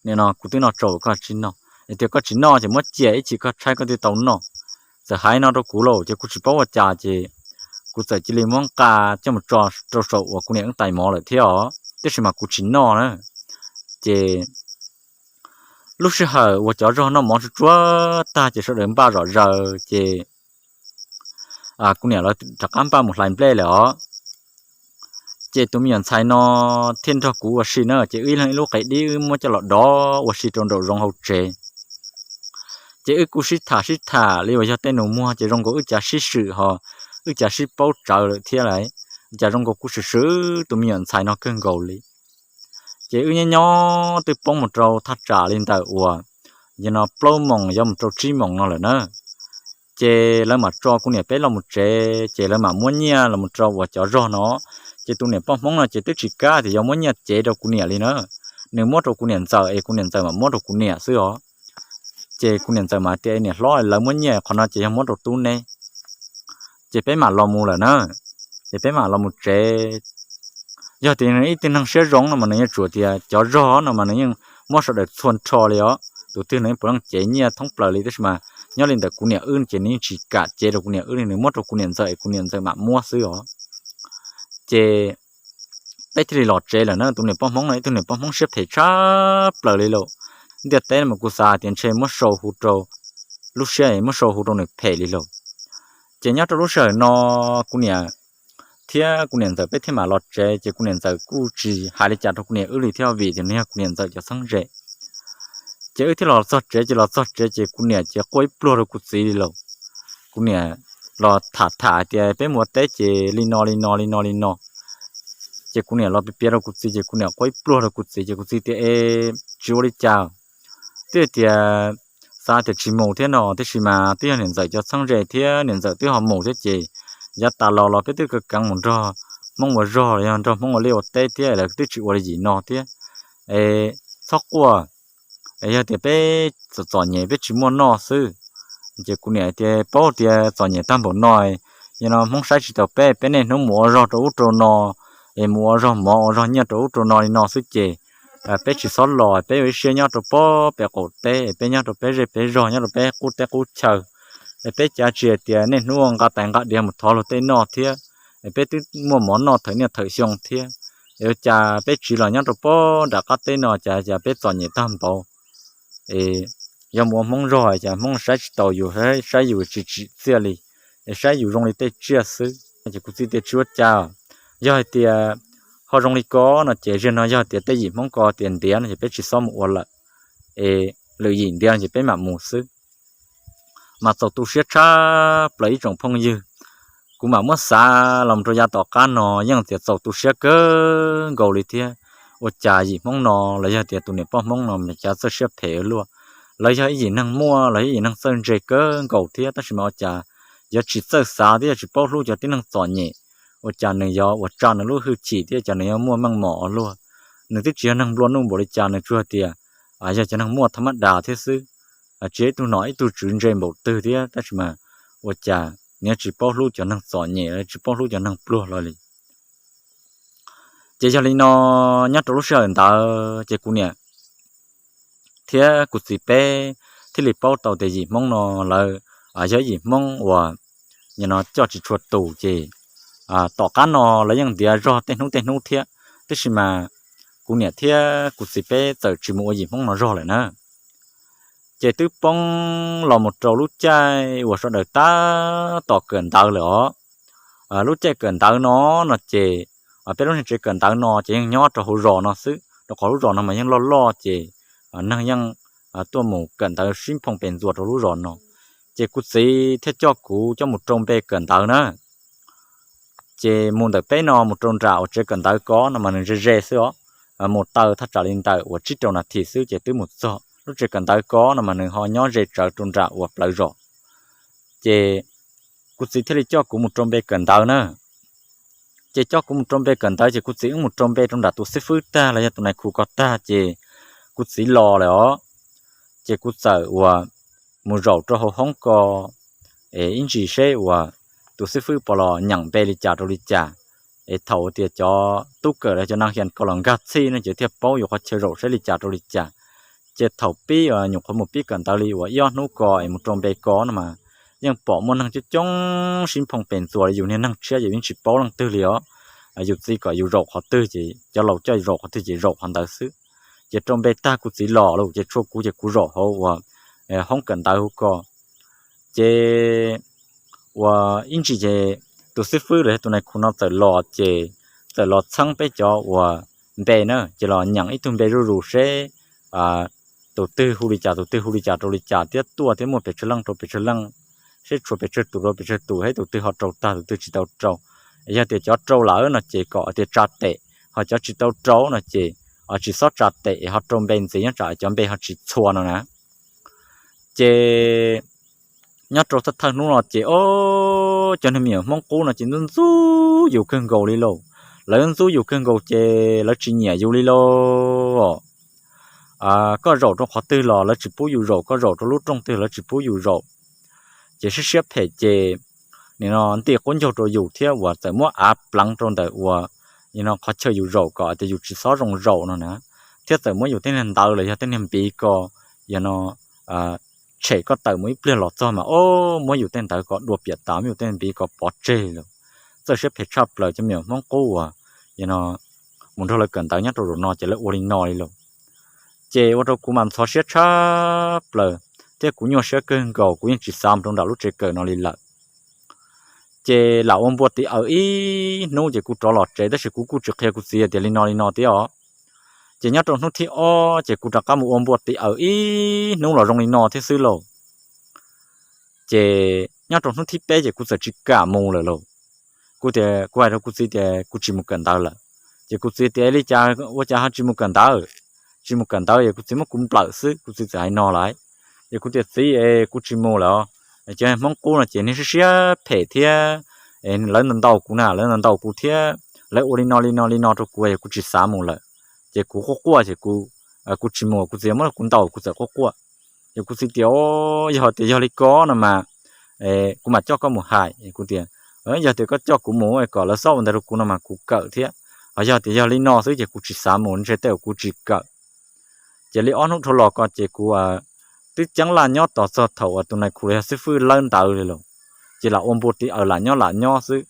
nim no kuv twb noj tsau koj kav tsij noj, es tias koj tsis noj ces muab cia ib chim koj tshaib koj thiaj tau noj. Txawm hais no rau kuv lauj, ces kuv tsis paub ua cas ces kuv txawm cia li muab nqa coj mus tso rau saum uas kuv niam wb tais mov lawm thiab os, tab sis mas kuv tsis noj na. Ces lub sij hawm uas cov zog noj mov tsuag tsuag tag ces sawv daws npaj zom zaws ces kuv niam lawv rov qab npaj mus hlais nplej lawm os. Ces tus me nyuam ntxhais no thiaj nrog kuv ua si na, ces wb ib leeg ib lub qe dib wb muab coj los dov ua si rau nraum zoov hauv tsev. Ces wb kuj sib tham sib tham li uas yog tej nus muag ces zoo nkaus wb cav sib swm ho wb cav sib paub tsawv lawm thiab lauj. Cas zoo nkaus kuv swm swm tus me nyuam ntxhais no kawg nkaus li. Ces wb nyob nyob twb poob mus rau thaj tsam li ntawm uas yog no plaub moos yuav mus rau tsib moos no lawm na. Ces lawv mam tso kuv niam peb los mus tsev, ces lawv mam muab nyiaj los mus rau uas cov zog no. Ces tus niam poj Hmoob no ces twb tsis kam tias yuav muab nyiaj cev rau kuv niam li na. nws muab rau kuv niam ntxawm es kuv niam ntxawm mam muab rau kuv niam xwb os. Ces kuv niam ntxawm mas tias, Niam hlob, lawv muab nyiaj qhov no ces yog muab rau tub neb, ces peb mam los mus lawm na. Ces peb mam los mus tsev. Yog tias nws ib tug neeg siab zoo no mas nws yeej tsuas tias cov zog no mas nws yeej muab sawv daws txhua nrho li os. Tus twg nws yeej puav leej cev nyiaj thoob plaws li, tab sis mas nyob li ntawm kuv niam wb ces nws yeej tsis kam cev rau kuv niam wb li, nws muab rau kuv niam ntxawm es kuv niam ntxawm mam muab xwb os. Ces peb thiaj li los tsev lawm na. Tus niam poj Hmoob no ib tug niam poj Hmoob siab phem tshaj plaws li lauj. Ntiaj teb no mas kuv xav tias ntshe muab sau hu rau, lub siab muab sau hu rau nws phem li lauj. Ces nyob rau lub sij hawm no kuv niam thiab kuv niam ntxawm peb thiaj mam los tsev, ces kuv niam ntxawm kuj tsis hais li cas rau kuv niam wb li thiab vim tias nws yog kuv niam ntxawm cov txheeb ze. Ces wb thiaj los txog tsev, ces los txog tsev ces kuv niam ces quaj ib pluag rau kuv txiv li lauj. Kuv niam los tham tham tias peb mus ua teb ces li no li no li no li no. Ces kuv niam los piav piav rau kuv txiv, ces kuv niam quaj ib pluag rau kuv txiv, ces kuv txiv tias, E, tsis ua li cas, twb tias xav tias tsis mus thiab no, tiam sis mas twb yog niam ntxawm cov txheeb ze thiab niam ntxawm twb ho mus thiab ces yav tas los los peb twb kav keev mus nrog Hmoob ua zog los yog nrog Hmoob ua liaj ua teb thiab, lawv twb tsis ua li yim no thiab. E, txhob quaj, yog tias peb txom txom nyem peb tsis muaj noj xwb. Ces kuv niam tias, Paub tias txom nyem tag npaum no, yog no Hmoob saib tsis taus peb, peb niaj hnub mus ua zog rau ub rau no, es mus ua zog mov ua zog nyiaj rau ub rau no li no xwb ces peb tsis txhob los, peb ua ib siab nyob rau pem qaum teb, peb nyob rau peb zej peb zog, nyob rau peb qub teb qub chaw. Es peb cav tsis hais tias niaj hnub nqa tais nqa diav mus thov luag tej noj thiab, es peb twb muaj mov noj thawm niaj thawm xyoo thiab. Es ua cas peb tsiv los nyob rau pem nram qab teb no, cas cas peb txom nyem tag npaum, es yog mus ua Hmoob zog cas Hmoob saib tsis taus yus, saib yus tsis tsim txiaj li, es saib yus zoo li tej tsiaj xwb. Ces kuv txiv tias, Tsis ua cas, yog hais tias ho zoo li ko no ces ziag no yog tias tej yim Hmoob ko tias ntiav no ces peb tsis txhob mus ua lawm, es lwm yim ntiav no ces peb mam mus xwb. Mas txaus tu siab tshaj plaws ib tsoom phooj ywg. Kuv mam muab xav los rau yav tom qab no yeej tias txaus tu siab kawg nkaus li thiab. Ua cas yim Hmoob no los yog tias tus niam poj Hmoob no mas cas txawj siab phem luaj. Lawv yog ib yim neeg muaj, lawv yog ib yim neeg txawj ntse kawg nkaus thiab, tab sis mas ua cas yuav tsis txawj xav thiab yuav tsis paub hlub cov tib neeg txom nyem. Ua cas nws yuav ua tsa nws lub hwj chim thiab cas nws yuav muaj meej mom ua luaj. Nws twb tsis yog neeg nplua nuj npaum li cas, nws tsuas tias yog cov neeg muaj thab mab das thiab xwb, tsis yog ib tug nom ib tug tswv ntse npaum twg thiab, tab sis mas ua cas nws yuav tsis paub hlub cov neeg txom nyem, tsis paub hlub cov neeg pluag hlo li. Ces yog li no, nyob rau lub sij hawm ntawd ces kuv niam thiab kuv txiv peb thiaj li paub tau tias yim Hmoob no lawv yog yim Hmoob uas nim no coj tsis tshua tus ces tom qab no lawv yeej ntiav zog tej hnub tej hnub thiab, tab sis mas kuv niam thiab kuv txiv peb txawm tsis mus ua yim Hmoob no zog lawm na. Ces twb poob los mus rau lub caij uas sawv daws tab tom kawm ntawv lawm os. Lub caij kawm ntawv no, no ces peb lub niag tsev kawm ntawv no ces yeej nyob rau hauv zos no xwb, rau qhov lub zos no mas yeej loj loj ces neeg yeej tuaj mus kawm ntawv sib phoo pes ntxuas rau lub zos no. Ces kuv txiv thiaj coj kuv coj mus rau npe kawm ntawv na. Ces mus ntawm peb no mus rau nram uas tsev kawm ntawv ko no mas nws ze ze xwb os. Mus taw thaj tsam li ntawm uas tsib rau nas this xwb ces twb mus txog. Lub tsev kawm ntawv ko no mas nws ho nyob ze tsawv rau nram uas plawv zos. Ces kuv txiv thiaj li coj kuv mus rau npe kawm ntawv na. Ces coj kuv mus rau npe kawm ntawv ces kuv txiv wb mus rau npe rau nram tus xib fwb tag los yog tus nais khu ko tag ces kuv txiv los lawm os. Ces kuv txawm uas mus zaum rau hauv hoob ko es ib ntsis seb uas tus xib fwb puas los nyeem npe li cas rau li cas. Es thaum tias cov tub kawm los cov nas hias ko los nkag txhij no ces thiaj paub yuav qhov chaw zaum seb li cas rau li cas. Ces thaum pib uas nyuam qhuav mus pib kawm ntawv li uas ib ob hnub ko es mus rau npe ko no mas yeej pom muaj neeg coob coob sib phoo pes ntxuas li, yus niag neeg tshiab yus yeej tsis paub leej twg li os. Yus txiv kom yus zaum qhov twg ces cov laus coj yus zaum qhov twg ces zaum qhov ntawd xwb. Ces rau npe tag kuv txiv los lawm ces tshuav kuv ces kuv zaum hauv uas hoob kawm ntawv hauv ko. Ces uas ib ntsis ces tus xib fwb los yog tus nais khu no txawm los ces txawm los txheeb peb cov uas npe na, ces los nyeem ib tug npe zuj zus seb tus twg hu li cas tus twg hu li cas rau li cas thiab tuaj thiab muaj pes tsawg leej rau pes tsawg leej, seb tshuav pes tsawg tus rau pes tsawg tus, thiab tus twg ho rau tag tus twg tsis tau rau. Yog tias cov rau lawm no ces kom tias tsa tes, ho cov tsis tau rau no ces tsis txhob tsa tes, ho rau npe ntxiv nyob tsam cov npe ho tsis txhua no na. Ces nyob rau thawj thawj hnub no ces o, cov neeg me nyuam Hmoob qub no ces ntxub ntxub yus kawg nkaus li lauj. Lawv ntxub yus kawg nkaus ces lawv tsis nyiam yus li lauj. koj zaum rau qhov twg los lawv tsis pub yus zaum, koj zaum rau lub rooj twg lawv tsis pub yus zaum. Ces siab siab phem ces nim no nti qub ncaug rau yus thiab uas txawm muab av pleev rau ntawm uas nim no qhov chaw yus zaum kom tias yus tsis txhob zoo zaum no na, thiab txawm muab yus tej niag ntawv los yog tej niag npiv ko, yog no tshem koj tawm mus ib pliag los txog mas o, muab yus tej ntawv ko dua piam tas, muab yus tej npiv ko pov tseg lawm. Txawj siab phem tshaj plaws cov me nyuam Hmoob qub uas yog no mus nrog lawv kawm ntawv nyob rau zaum no ces lawv ua li no li lawm. Ces ua rau kuv mas ntxhov siab tshaj plaws thiab kuv nyuaj siab kawg nkaus, kuv yeej tsis xav mus rau nram lub tsev kawm no li lawm. Ces lam ua npua tiv aws ib hnub ces kuv rov los tsev, tab sis kuv kuj tsis qhia kuv txiv tias li no li no thiab os. Ces nyob rau hnub thib ob ces kuv rov qab mus ua npua tiv aws ib hnub los zoo li no thiab xwb lauj. Ces nyob rau hnub thib peb ces kuv txawm tsis kam mus lawm lauj. Kuv tias, kuv hais rau kuv txiv tias kuv tsis mus kawm ntawv lawm. Ces kuv txiv tias li cas ua cas ho tsis mus kawm ntawv? Tsis mus kawm ntawv es kuv txiv muab kuv nplawm xwb, kuv txiv txawm hais no lawm. Ces kuv tias txiv es kuv tsis mus lawm os. Cov Hmoob qub no ces niag siab siab phem thiab lawv ntaus ntaus kuv na, lawv ntaus ntaus kuv thiab lawv ua li no li no li no rau kuv es kuv tsis xav mus lawm. Ces kuv quaj quaj ces kuv tsis mus, kuv txiv muab kuv ntaus kuv txawm quaj quaj. Ces kuv txiv tias yog tias yog li ko no mas kuv mam coj koj mus hais. Kuv tias yog tias koj coj kuv mus kom lawv txhob ua ntawd rau kuv no mas kuv kawm thiab, ho yog tias yog li no xwb ces kuv tsis xav mus, ntshe tej uas kuv tsis kawm. Ces li ob hnub dhau los ko ces kuv twb ceeb laj nyob tos txog thaum uas tus nais khu los yog xib fwb lawb ntawv li lawm. Ces lam ua npua tiv aws lam nyob lam nyob xwb.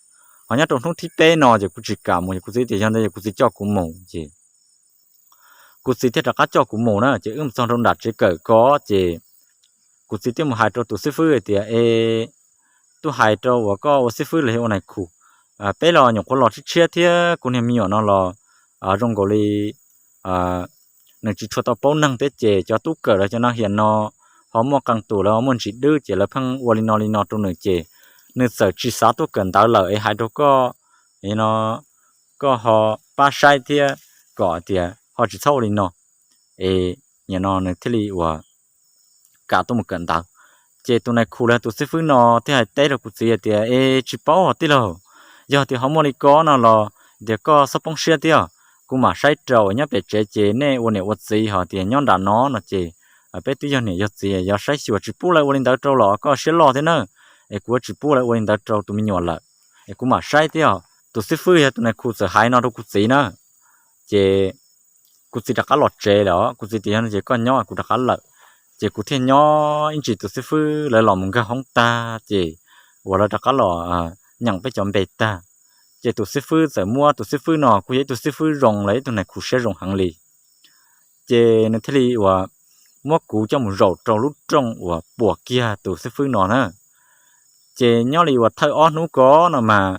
Ho nyob rau hnub thib peb no ces kuv tsis kam mus, ces kuv txiv tias yog ntawd es kuv txiv coj kuv mus ces kuv txiv thiaj rov qab coj kuv mus na. Ces wb mus txog rau nram tsev kawm ko ces kuv txiv thiaj mus hais rau tus xib fwb hais tias es, tuaj hais rau uas koj ua xib fwb los yog ua nais khu, peb los nyuam qhuav los tshiab tshiab thiab kuv niag me nyuam no los zoo nkaus li nws tsis tshua tau paub neeg thiab ces cov tub kawm los cov neeg hiam no ho muaj qee tus lawv muaj ntsis dwb ces lawv pheej ua li no li no rau nws ces nws txawm tsis xav tuaj kawm ntawv lawm es hais rau koj no koj ho pab saib thiab kom tias ho tsis txhob ua li no es nim no nws thiaj li uas kam tuaj mus kawm ntawv. Ces tus nais khu los tus xib fwb no thiaj hais teb rau kuv txiv hais tias es tsis paub hos tij laug, yog tias ho muaj li ko no los tias koj txhob poob siab thiab, kuv mam saib rau nyob pem tsev ces nej ua niam ua txiv ho tias nyob nram no no ces peb twb yog niam yog txiv yuav saib xyuas tsis pub lawv ua li ntawd rau los koj siab loj thiab na, es kuv tsis pub lawv ua li ntawd rau tus me nyuam lawm, es kuv mam saib thiab. Tus xib fwb yog tus nais khu txawm hais no rau kuv txiv na. Ces kuv txiv rov qab los tsev lawm, kuv txiv tias yog no ces koj nyob kuv rov qab lawm. Ces kuv thiaj nyob ib ntsis tus xib fwb lawv los mus nkag hoob tag ces uas lawv rov qab los nyeem peb cov npe tag, ces tus xib fwb txawm muab, tus xib fwb no kuj yog ib tug xib fwb zoo lawm, ib tug nais khu siab zoo heev li. Ces nws thiaj li uas muab kuv coj mus zaum rau lub rooj uas puas kiag tus xib fwb no na. Ces nyob li uas thawj ob hnub ko no mas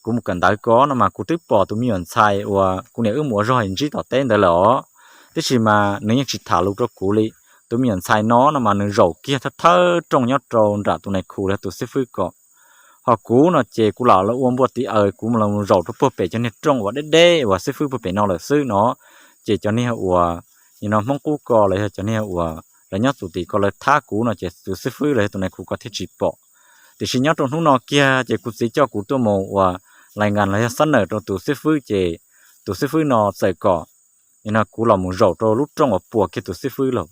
kuv mus kawm ntawv ko no mas kuv twb pom tus me nyuam ntxhais uas kuv niam wb mus ua zog ntsib tom teb ntawd lawm os, tiam sis mas nws yeej tsis tham lus rau kuv li. Tus me nyuam ntxhais no no mas nws zaum kiag thawj thawj rooj nyob rau nram tus nais khu los tus xib fwb ko. Ho kuv no ces kuv lam los ua npua tiv aws, kuv los zaum rau puag pem cov niag rooj uas deb deb uas xib fwb puag pem no lawm xwb no. Ces cov niag uas nim no Hmoob qub ko los yog cov niag uas lawv nyob txum tim ko lawv thab kuv no ces tus xib fwb los yog tus nais khu ko thiaj tsis pom. Tiam sis nyob rau hnub no kiag ces kuv txiv coj kuv tuaj mus uas lais nkas los yog xab nawm rau tus xib fwb ces tus xib fwb no txawm kom nim no kuv los mus zaum rau lub rooj uas puas kiag tus xib fwb lawm.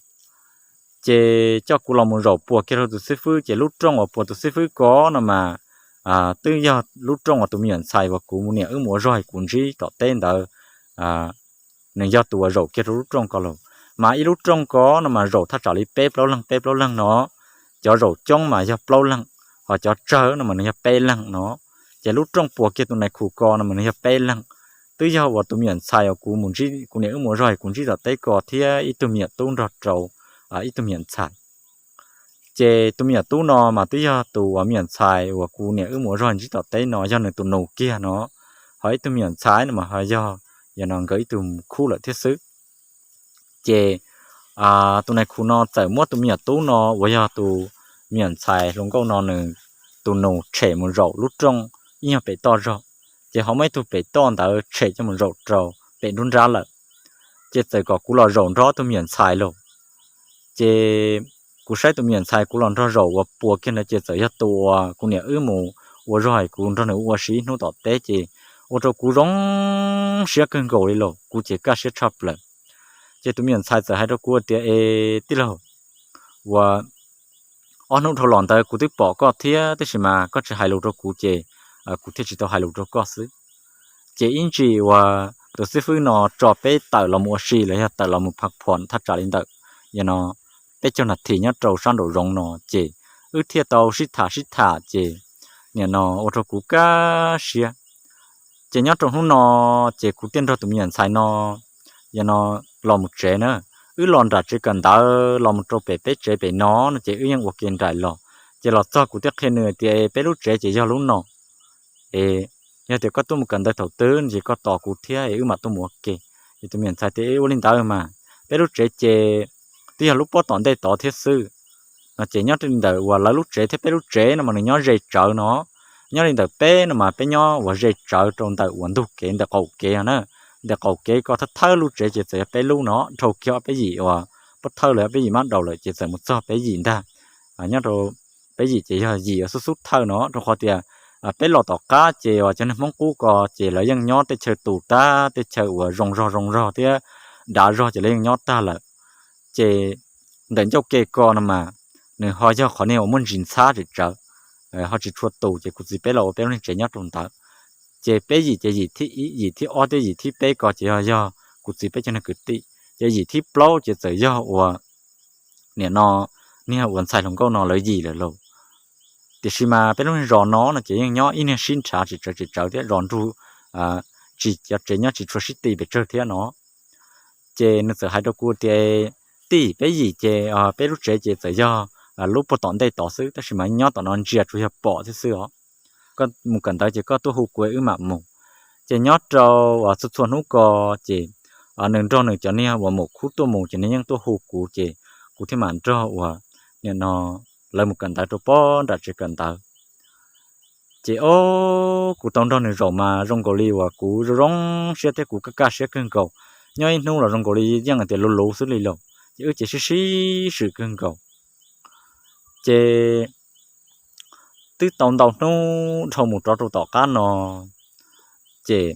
Ces coj kuv los mus zaum puas kiag rau tus xib fwb ces lub rooj uas puas tus xib fwb ko no mas twb yog lub rooj uas tus me nyuam ntxhais uas kuv niam wb mus ua zog kuv ntsib tom teb ntawd, nws yog tus uas zaum kiag rau lub rooj ko lawm. Mas ib lub rooj ko no mas zaum thaj tsam li peb plaub leeg peb plaub leeg no, cov zaum coob mas yog plaub leeg, ho cov tsawg no mas nws yog peb leeg no. Ces lub rooj puas kiag tus nais khu ko no mas nws yog peb leeg, twb yog uas tus me nyuam ntxhais uas kuv mus ntsib, kuv niam wb mus ua zog kuv ntsib tom teb ko thiab ib tug me nyuam tub nrog rau ib tug me nyuam ntxhais. Ces tus me nyuam tub no mas twb yog tus uas me nyuam ntxhais uas kuv niam wb mus ua zog ntsib tom teb no yog nws tus nus kiag no, ho ib tug me nyuam ntxhais no mas ho yog, yog no nkawd ib tug khub lawm thiab xwb. Ces tus nais khu no txawm muab tus me nyuam tub no uas yog tus me nyuam ntxhais hluas nkauj no nws tus nus tshem mus zaum lub rooj ib nyuag pem toj zog, ces ho muaj ib tug pem toj ntawd tshem coj mus zaum rau pem nruab nrab lawm. Ces txawm kom kuv los zaum nrog tus me nyuam ntxhais lauj. Ces kuv saib tus me nyuam ntxhais kuv los nrog zaum uas puas kiag ntawd ces txawm yog tus uas kuv niam wb mus ua zog hais kuv nrog nws ua si ib hnub tom teb ces ua rau kuv zoo siab kawg nkaus li lauj, kuv ces kaj siab tshaj plaws. Ces tus me nyuam ntxhais txawm hais rau kuv tias, Es tij laug, uas ob hnub dhau los ntawd kuv twb pom koj thiab, tab sis mas koj tsis hais lus rau kuv ces kuv thiaj tsis tau hais lus rau koj xwb. Ces ib ntsis uas tus xib fwb no tso peb tawm los mus ua si los yog tawm los mus pha phom thaj tsam li ntawm, yog no, peb caug nas this nyob rau sab nraum zoov no ces wb thiaj tau sib tham sib tham ces nim no ua rau kuv kaj siab. Ces nyob rau hnub no ces kuv thiaj nrog tus me nyuam ntxhais no, yog no, los mus tsev na. Wb los nram tsev kawm ntawv los mus rau pem peb tsev pem no no ces wb yeej ua ke nraim los. Ces los txog kuv thiaj qhia nws tias peb lub tsev ces yog lub no. Es yog tias koj tuaj mus kawm ntawv thaum twg no ces koj tos kuv thiab es wb mam tuaj mus ua ke. Ces tus me nyuam ntxhais tias, Ua li ntawd mas, peb lub tsev ces twb yog lub pob tom ntej tod thiab xwb. No ces nyob li ntawm uas lawv lub tsev thiab peb lub tsev no mas nws nyob ze tsawv no. Nyob li ntawm peb no mas peb nyob uas ze tsawv rau ntawm uas ntug kev ntawm qaum kev na. Ntawm qaum kev ko thawj thawj lub tsev ces txawm yog peb lub no, dhau kiag ob peb yim uas pob thawj los ob peb yim mab daus lawm ces txawm mus txog peb yim ntag. Nyob rau peb yim ces yog yim uas xub xub thawj no, rau qhov tias peb los tom qab ces uas cov neeg Hmoob qub ko ces lawv yeej nyob tej chaw tus tag, tej chaw uas zoo zog zoo zog thiab dav zog ces lawv yeej nyob tag lawm. Ces ntawm ncauj ke ko no mas nws ho yog qhov niag uas muaj ntsis ntxhab tsawv tsawv, ho tsis tshua tus ces kuv txiv peb los ua peb lub niag tsev nyob rau ntawd. Ces peb yim ces yim thib ib, yim thib ob thiab yim thib peb ko ces yog, yog kuv txiv peb cov neeg kwv tij. Ces yim thib plaub ces txawm yog uas nim no niag uas ntxhais hluas nkauj no lawv yim lawm lauj. Tiam sis mas peb lub niag zos no no ces yeej nyob ib niag sib nrhav tsis tsawv tsis tsawv thiab zos nrug tsis, cov tsev nyob tsis tshua sib ti pes tsawg thiab no. Ces nws txawm hais rau kuv tias, Tij, peb yim ces peb lub tsev ces txawm yog lub puag tom ntej tod xwb, tab sis mas nyob tom no ntsia tsuas yog pom thiab xwb os. Koj mus kawm ntawv ces koj tuaj hu kuv wb mam mus. Ces nyob rau txhua txhua hnub ko ces nws nrog nws cov niag uas maum khub tuaj mus ces nws yeej tuaj hu kuv ces kuv thiaj mam nrog uas nim no lawv mus kawm ntawv rau pob nram tsev kawm ntawv. Ces o, kuv tau nrog nws zaum mas zoo nkaus li uas kuv zoo zoo siab thiab kuv kaj kaj siab kawg nkaus. Nyob ib hnub los zoo nkaus li yeej tias luv luv xwb li lauj, ces wb ces sib sib swm kawg nkaus. Ces twb tau ntau hnub dhau mus rov rau tom qab no, ces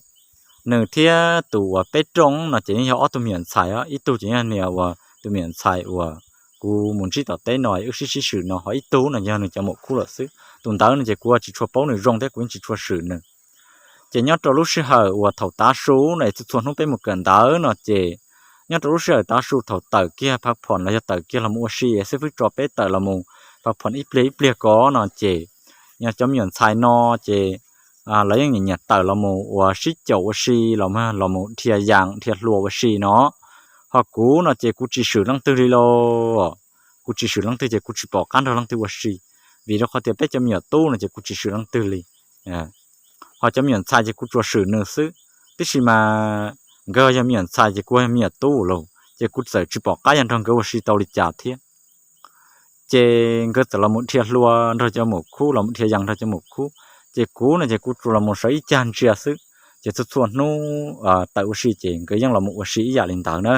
nws thiab tus uas peb rooj no ces yeej yog ob tug me nyuam ntxhais os, ib tug ces yog niag uas tus me nyuam ntxhais uas kuv mus ntsib tom teb no wb sib sib swm no, ho ib tug no yog nws cov maum khub lawm xwb. Tus ntawd no ces kuv tsis tshua paub nws zoo thiab kuv yeej tsis tshua swm nws. Ces nyob rau lub sij hawm uas thaum tav su no es txhua txhua hnub peb mus kawm ntawv no ces nyob rau lub sij hawm tav su thaum tawm kiag pha phom los yog tawm kiag los mus ua si, xib fwb tso peb tawm los mus pha phom ib pliag ib pliag ko no ces yog cov me nyuam ntxhais no ces lawv yeej nyiam nyiam tawm los mus uas sib caum ua si los, los mus dhia yas dhia hlua ua si no. Ho kuv no ces kuv tsis swm leej twg li lauj. Kuv tsis swm leej twg ces kuv tsis pom qab nrog leej twg ua si, vim rau qhov tias peb cov me nyuam tub no ces kuv tsis swm leej twg li. Ho cov me nyuam ntxhais ces kuv tsuas swm nws xwb, tab sis mas nkawd yog me nyuam ntxhais ces kuv yog me nyuam tub lauj, ces kuv txawm tsis pom qab yog nrog nkawd ua si tau li cas thiab. Ces nkawd txawm los mus dhia hlua nrog cov maum khub, los mus dhia yas nrog cov maum khub, ces kuv no ces kuv tsuas los mus sawv ib cag ntsia xwb. Ces txhua txhua hnub tawm ua si ces nkawd yeej los mus ua si ib yam li ntawd na.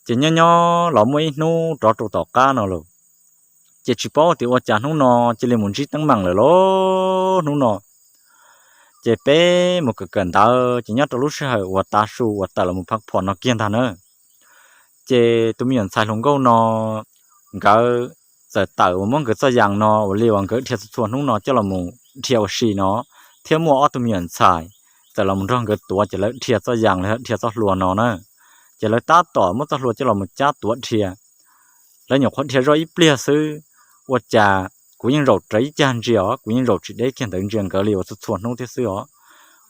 Ces nyob nyob los muaj ib hnub rov rau tom qab no lauj, ces tsis paub tias ua cas hnub no cia li mus ntsib teeb meem lawm lauj. Hnub no ces peb mus kawm kawm ntawv ces nyob rau lub sij hawm uas tav su uas tawm los mus pha phom no kiag ntag na. Ces tus me nyuam ntxhais hluas nkauj no nkawd txawm tawm uas muab nkawd txoj yas no uas li uas nkawd dhia txhua txhua hnub no coj los mus dhia ua si no, thiab muaj ob tug me nyuam ntxhais txawm los mus nrog nkawd tuav ces lawv dhia txoj yas los yog dhia txoj hlua no na. Ces lawv tab tom muab txoj hlua coj los mus cab tuav dhia. Lawv nyuam qhuav dhia zoj ib pliag xwb, ua cas kuv yeej zaum rawv ib cag ntsia os, kuv yeej zaum tsis deb kiag ntawd ntsia nkawd li uas txhua txhua hnub thiab xwb os.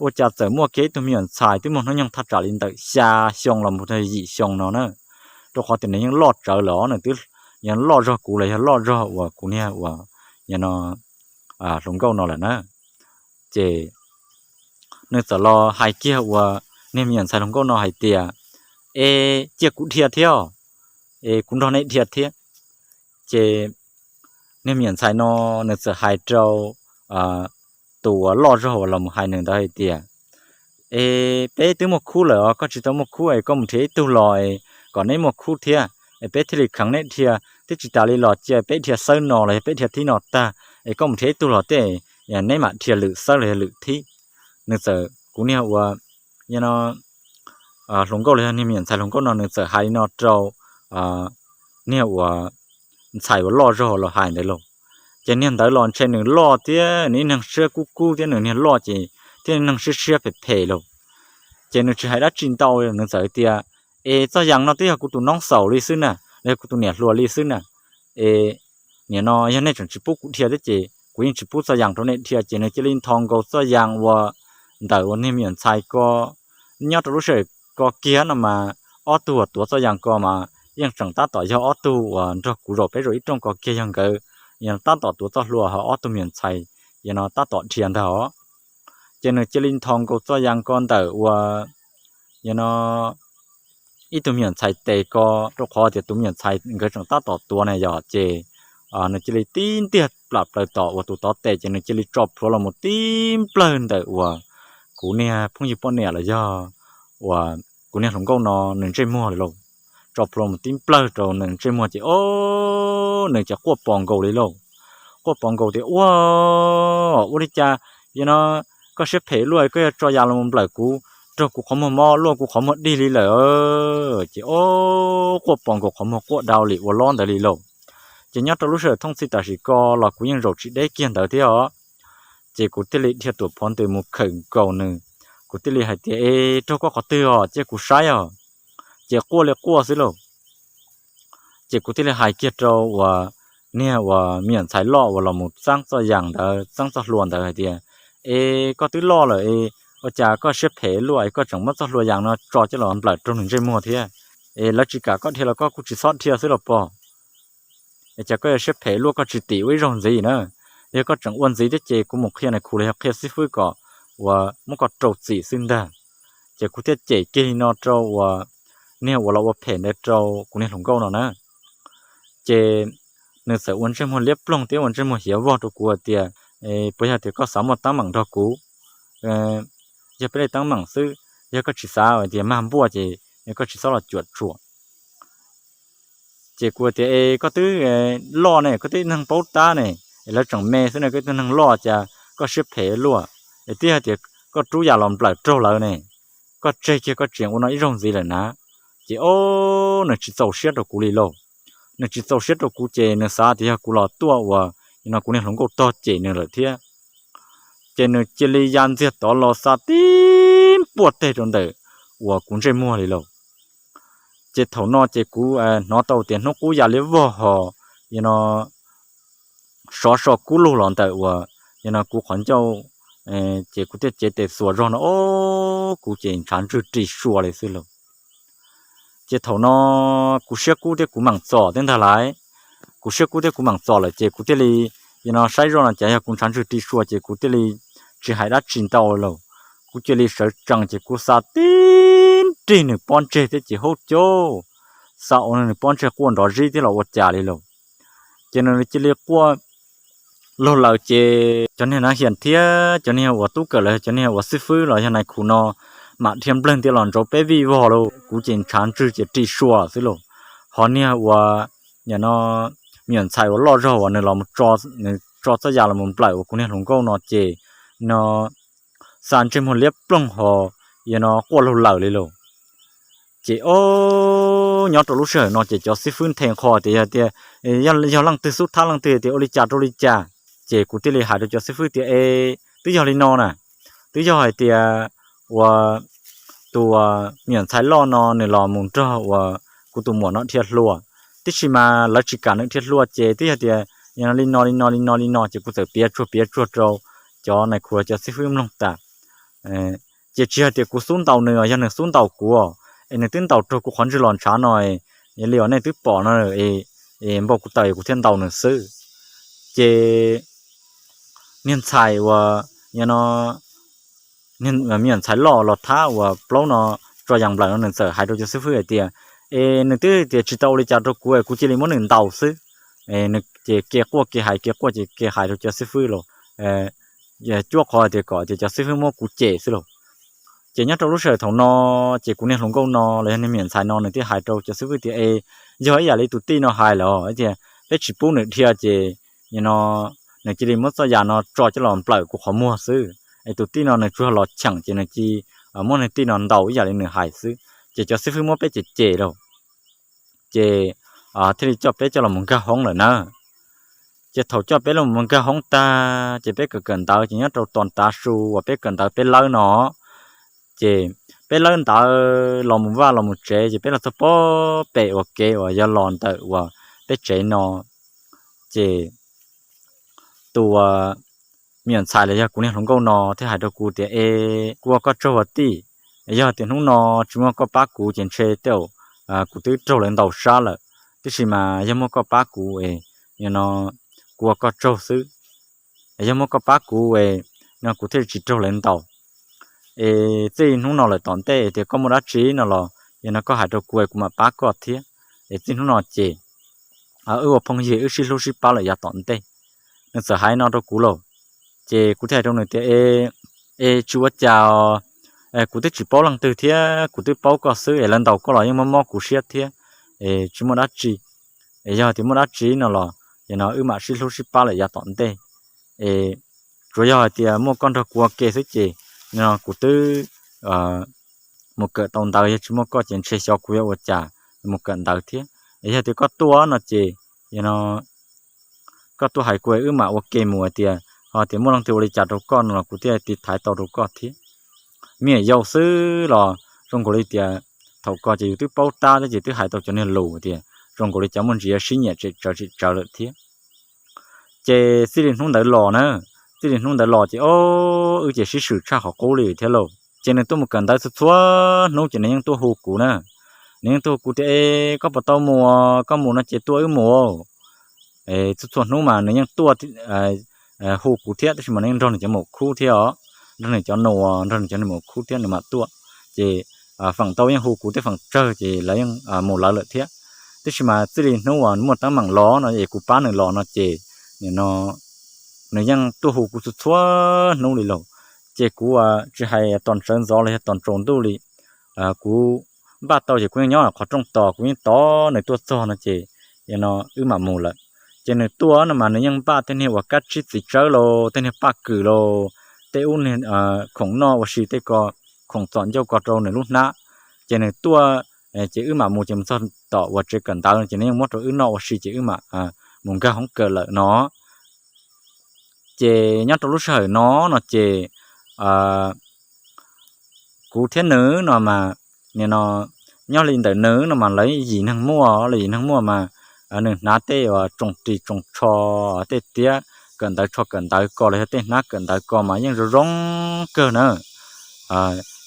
Ua cas txawm muaj kiag ib tug me nyuam ntxhais twb muaj hnub nyoog thaj tsam li ntawm xya xyoo los mus yim xyoo no na, rau qhov tias nws yeej loj tsawv lawm os, nws twb yeej loj zog kuv los yog loj zog uas kuv niag uas no hluas nkauj no lawm na. Ces nws txawm los hais kiag uas niag me nyuam ntxhais hluas nkauj no hais tias, Es cia kuv dhia thiab, es kuv nrog nej dhia thiab. Ces niag me nyuam ntxhais no nws txawm hais rau tus uas loj zog uas los mus hais nws ntawd hais tias, Es peb twb muaj khub lawm os, koj tsis tau muaj khub es koj mus nrhiav ib tug los es kom neb muaj khub thiab, es peb thiaj li kheev neb dhia, thiab tsis tas li los cia peb dhia xawb no los yog peb dhia thib no tag, es koj mus nrhiav ib tug los thiab, neb mam dhia lwm xawb los yog lwm thib. Nws txawm, kuv niag uas no hluas nkauj los yog niag me nyuam ntxhais hluas nkauj no nws txawm hais li no rau niag uas ntxhais uas loj zog los hais ntawd lauj. Ces niag ntawd los ntshe nws loj thiab nws ib neeg siab kub kub thiab nws niag loj ces thiab neeg siab siab phem phem lauj. Ces nws tsis hais dab tsi ntau, nws txawm tias, es txoj yas no twb yog kuv tus noob xaus li xwb na, los yog kuv tus niam hluas li xwb na. Es nim no yog nej tseem tsis pub kuv dhia thiab ces kuv yeej tsis pub txoj yas rau nej dhia. Ces nws cia li ntho nkaus txoj yas uas ntawm uas niag me nyuam ntxhais ko nyob rau lub sij hawm ko kiag no mas ob tug uas tuav txoj yas ko mas yeej tseem tab tom yog ob tug uas nrog kuv zaum peb zaum ib rooj ko kiag yog nkawd, yog tab tom tuav txoj hlua ho ob tug me nyuam ntxhais yog no tab tom dhia ntag os. Ces nws cia li ntho nkaus txoj yas ko ntawm uas yog no ib tug me nyuam ntxhais tes ko, rau qhov tias tus me nyuam ntxhais nkawd tseem tab tom tuav na yog ces nws cia li tib ntiag plam plaws tom uas tus tod tes ces nws cia li tso plhuav los mus tib nplawg ntawm uas kuv niag phooj ywg poj niam los yog uas kuv niag hluas nkauj no nws ntsej muag li lauj. Tso plhuav mus tib nplawg rau nws ntsej muag ces o, nws ces quaj pos nkaus li lauj. Quaj pos nkaus tias ua, ua li cas yog no koj siab phem luaj koj yuav tso yas los mus nplawm kuv, raug kuv qhov muag mob luaj kuv qhov muag dig li lawm. Ces o, quaj pos nkaus qhov muag quaj dau li ua lob ntawd li lauj. Ces nyob rau lub sij hawm thooj txhij tam sim ko los kuv yeej zaum tsis deb kiag ntawd thiab os. Ces kuv thiaj li dhia tuam phov ntws mus khawm nkaus nws. Kuv thiaj li hais tias es raug koj qhov twg os cia kuv saib os. Ces quaj li quaj xwb lauj. Ces kuv thiaj li hais kiag rau uas niag uas me nyuam ntxhais loj uas los mus txeeb txoj yas ntawd txeeb txoj hlua ntawd hais tias es koj twb loj lawm es ua cas koj siab phem luaj es koj tseem muab txoj hlua yas no tso coj los nplawm raug nws ntsej muag thiab. Es lawv tsis kam koj dhia los koj kuj tsis txhob dhia xwb los pog. Es cas koj yuav siab phem luaj koj tsis tim ua ib zaug ntxiv na. Yog koj tseem ua ntxiv thiab ces kuv mus qhia nais khu los yog qhia xib fwb kom uas muab koj rau txim xwb ntag. Ces kuv thiaj cem kiag li no rau uas niag uas los ua phem ntawd rau kuv niag hluas nkauj no na. Ces nws txawm ua ntsej muag liab ploog thiab ua ntsej muag hiav vog rau kuv hais tias puas yog tias koj xav muaj teeb meem nrog kuv, yog peb li teeb meem xwb, yog koj tsis xav hais tias mag npuaj ces koj tsis txhob los cuam tshuam. Ces kuv tias es koj twb loj ne koj twb neeg paub tab ne, es lawv tseem me xwb ne koj twb neeg loj cas koj siab phem luaj, es twb hais tias koj rub yas los nplawm raug lawv ne, koj tseg kiag koj tseem ua no ib zaug ntxiv lawm na. Ces o, nws tsis txaus siab rau kuv li lauj. Nws tsis txaus siab rau kuv ces nws xav tias yog kuv los tuaj uas no kuv niag hluas nkauj tog cem nws lawm thiab. Ces nws cia li ya ntxiag tod los xa tib npuaj teg rau ntawm uas kuv ntsej muag li lauj. Ces thaum no ces kuv hnov tau tias hnub qub ya liab vog ho yog no sov so kub lug los ntawm uas yog no kuv qhov ncauj, ces kuv thiaj cev tes xuas zog no o, kuv ces ntshav ntswg ri sua li xwb lauj. Ces thaum no kuv siab kub thiab kuv meem txom thiab ntag lauj. Kuv siab kub thiab kuv meem txom lawm ces kuv thiaj li yog no saib zoj no cas yog kuv ntshav ntswg ri sua ces kuv thiaj li tsis hais dab tsi ntau lauj. Kuv cia li sawv tsees ces kuv xa tib nrig nws pob ntseg thiab ces hauj cauj, xa ua nws pob ntseg quaj nrov zib thiab los ua cas li lauj. Ces nws cia li quaj laug lawm ces cov niag nav hias thiab cov niag uas tub kawm los cov niag uas xib fwb los yog nais khu no mam dhia nplawg ntiav los ntsauv peb vij vog lauj. Kuv ces ntshav ntswg ces ri sua xwb lauj. Ho niag uas yog no me nyuam ntxhais uas loj zog uas nws los, nws tso txoj yas los mus nplawm uas kuv niag hluas nkauj no ces no xa ntsej muag liab ploog ho yog no quaj laug lawm li lauj. Ces o, nyob rau lub sij hawm no ces cov xib fwb nthe nqho tias yog tias yog leej twg xub thab leej twg tias ua li cas rau li cas. Ces kuv thiaj li hais rau cov xib fwb tias es twb yog li no na, twb yog hais tias uas tus me nyuam ntxhais loj no nws los mus nrog uas kuv tus muam no dhia hlua, tiam sis mas lawv tsis kam nws dhia hlua ces twb yog tias li no li no li no li no ces kuv txawm piav tsuag piav tsuag rau cov nais khu cov xib fwb mloog tas. Ces tsis yog tias kuv xub ntaus nws, yog nws xub ntaus kuv, es nws twb ntaus raug kuv qhov ntswg los ntshav no, li uas nej twb pom no, es npau kuv taws kuv thiaj ntaus nws xwb. Ces niag ntxhais uas yog no me nyuam ntxhais loj los thab uas plaub no tso yas nplawm no nws txawm hais rau cov xib fwb hais tias es nws twb tias tsis tau ua li cas rau kuv es kuv cia li muab nws ntaus xwb. Nws ces ke quaj ke hais ke quaj ces ke hais rau cov xib fwb los cuab qhov hais tias kom tias cov xib fwb muab kuv cem xwb lauj. Ces nyob rau lub sij hawm thaum no ces kuv niag hluas nkauj no los yog niag me nyuam ntxhais no nws thiaj hais rau cov xib fwb tias es yog ib yam li tus tij no hais lawm tias peb tsis pub nws dhia ces no nws cia li muab txoj yas no tso coj los nplawm kuv qhov muag xwb. Es tus tij no nws tsuas los cheem ces nws cia muab niag tij no ntaus ib yam li nws hais xwb. Ces cov xib fwb muab peb cem cem lawm, ces thiaj li coj peb coj los mus nkag hoob lawm na. Ces thaum coj peb los mus nkag hoob tag ces peb kawm kawm ntawv ces nyob rau tom tav su uas peb kawm ntawv peb lawb no, ces peb lawb ntawv los mus vaj los mus tsev ces peb los txog pem ua ke uas yog los ntawm uas peb tsev no, ces tus me nyuam ntxhais los yog kuv niag hluas nkauj no thiaj hais rau kuv tias, E, kuv ua koj tsaug ua tij, yog tias hnub no tsis muaj koj pab kuv ces ntshe tej zaum kuv twb raug lawv ntaus sab lawm, tiam sis mas yog muaj koj pab kuv es no kuv ua koj tsaug xwb. Yog muaj koj pab kuv no kuv thiaj tsis raug lawv ntaus. Es txij hnub no lawm tom ntej tias koj muaj dab tsi no los yog no koj hais rau kuv es kuv mam pab koj thiab. Es txij hnub no ces wb ua phooj ywg wb sib hlub sib pab lawm yav tom ntej. Nws txawm hais no rau kuv lawm, ces kuv thiaj hais rau nws tias, E, tsis ua cas, kuv twb tsis paub leej twg thiab kuv twb paub koj xwb es lawv ntaus koj los yeej mob mob kuv siab thiab, es tsis muaj dab tsi. Es yog tias muaj dab tsi no los no wb mam sib hlub sib pab lawm yav tom ntej. Es tsuas yog hais tias muaj koj nrog kuv ua ke xwb ces no kuv twb mus kawm tau ntawv, yog tsis muaj koj ces ntshe xyov kuv yuav ua cas mus kawm ntawv thiab. Es yog tias koj tuaj no ces no koj tuaj hais kuv wb mam ua ke mus hais tias, ho tias muaj leej twg ua li cas rau koj no los kuv thiaj tiv thaiv tau rau koj thiab. Me nyuam yaus xwb los zoo nkaus li tias thaum ko ces yus twb paub tab thiab ces twb hais tau cov niag lus tias zoo nkaus li cov muaj ntsis sib nyiam tsem tsawv tsem tsawv lawm thiab. Ces txij li hnub ntawd los na, txij li hnub ntawd los ces o, wb ces sib swm tshaj qhov qub li thiab lauj. Ces nws tuaj mus kawm ntawv txhua txhua hnub ces nws yeej tuaj hu kuv na. Nws yeej tuaj hu kuv tias, E, koj puas tau mus? Koj mus no ces tuaj wb mus. Txhua txhua hnub mas nws yeej tuaj hu kuv thiab, tab sis mas nws yeej nrog nws cov maum khub thiab os, nrog nws cov nus, nrog nws cov maum khub thiab nws mam tuaj. Ces feem ntau yeej hu kuv, tej feem tsawg ces lawv yeej mus lawv lawm thiab. Tab sis mas txij li hnub uas muaj teeb meem los no es kuv pab nws los no ces no nws yeej tuaj hu kuv txhua txhua hnub li lauj. Ces kuv tsis hais tos sawv ntxov los yog tos tsaus ntuj li, kuv npaj tau ces kuv yeej nyob qhov rooj tos, kuv yeej tos nws tuaj txog no ces no wb mam mus lawm. Ces nws tuaj no mas nws yeej npaj tej niag uas kab tsib txiv tsawb los, tej niag paj kws los, tej ub niag khoom noj ua si tej ko, khoom txom ncauj ko rau nws lub hnab. Ces nws tuaj ces wb mam mus, ces mus txog tom uas tsev kawm ntawv no ces nws yeej muab rau wb noj ua si ces wb mam mus nkag hoob kawm lawm no. Ces nyob rau lub sij hawm no no ces kuv thiab nws no mas, nim no nyob li ntawm nws no mas lawv yim neeg muaj, lawv yim neeg muaj mas nws hnav tej uas tsoos ris tsoos tsho, tej tiab kawm ntawv tsho kawm ntawv ko los yog tej hnab kawm ntawv ko mas yeej zoo zoo kawg na.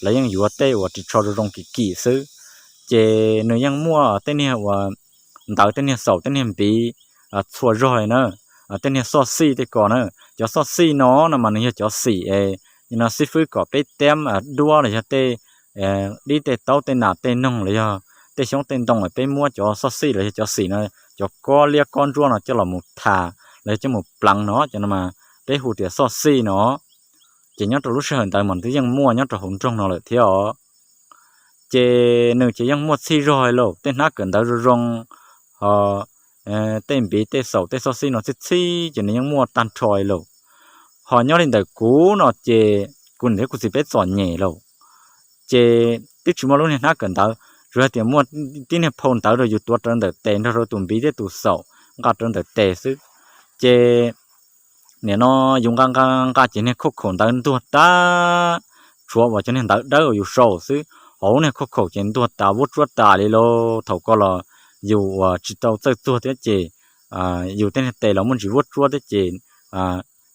Lawv yeej yuav tej uas ris tsho zoo zoo kim kim xwb. Ces nws yeej muaj tej niag uas ntawv, tej niag xaum, tej niag npiv txhua zog li na, tej niag xoj xij tej ko na. Cov xoj xij no no mas nws yog cov xim es no xib fwb kom peb teb duab los yog tej dib tej taub tej nas tej noog los yog tej xyoob tej ntoo, peb muab cov xoj xij los yog cov xim no, cov kob liab kob ntsuab no coj los mus tham los yog coj mus pleev no, cov no mas peb hu tias xoj xij no. Ces nyob rau lub sij hawm ntawd mas twb yeej muaj nyob rau hauv nroog no lawm thiab os. Ces nws ces yeej muaj txhij zog li lauj, tej hnab kawm ntawv zoo zoo, ho tej npiv tej xaum tej xoj xij no txhij txhij ces nws yeej muaj tag nrho li lauj. Ho nyob li ntawm kuv no ces kuv niam thiab kuv txiv peb txom nyem lauj. Ces twb tsis muaj lub niag hnab kawm ntawv, tsuas hais tias muaj tib niag phau ntawv rau yus tuav rawv ntawm tes nrog rau tus npiv thiab tus xaum nqa rawv ntawm tes xwb. Ces nim no yus nqa nqa nqa ces niag khauj khaum ntawv ntuag tag, tshuav uas cov niag ntawv dawb uas yus sau xwb, ho lub niag khauj khaum ces ntuag tas vuab tsuab tas li lauj. Thaum ko los yus uas tsis tau txawj txuag thiab ces yus tej niag tes los muaj ntsis vuab tsuab thiab ces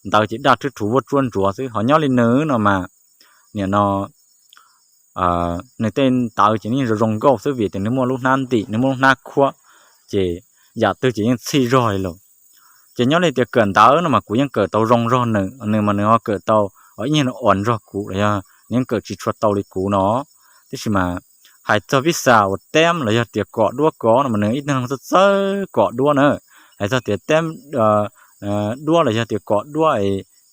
ntawv ces daj rhwb rhuv vuab tsuab ntsuav xwb. Ho nyob li nws no mas, nim no nws tej ntawv ces nws yeej zoo zoo nkauj xwb vim tias nws muaj lub hnab ntim, nws muaj lub hnab khuab, ces yam twg ces yeej txhij zog li lauj. Ces nyob li tias kawm ntawv no mas kuv yeej kawm tau zoo zog nws, nws mas nws ho kawm tau ib nyuag uas nrog kuv los yog nws yeej kawm tsis tshua tau li kuv no. Tab sis mas hais txog vij xas uas teb los yog tias kom duab ko no mas nws ib tug neeg txawj txawj kom duab na. Hais txog tias teb duab los yog tias kom duab,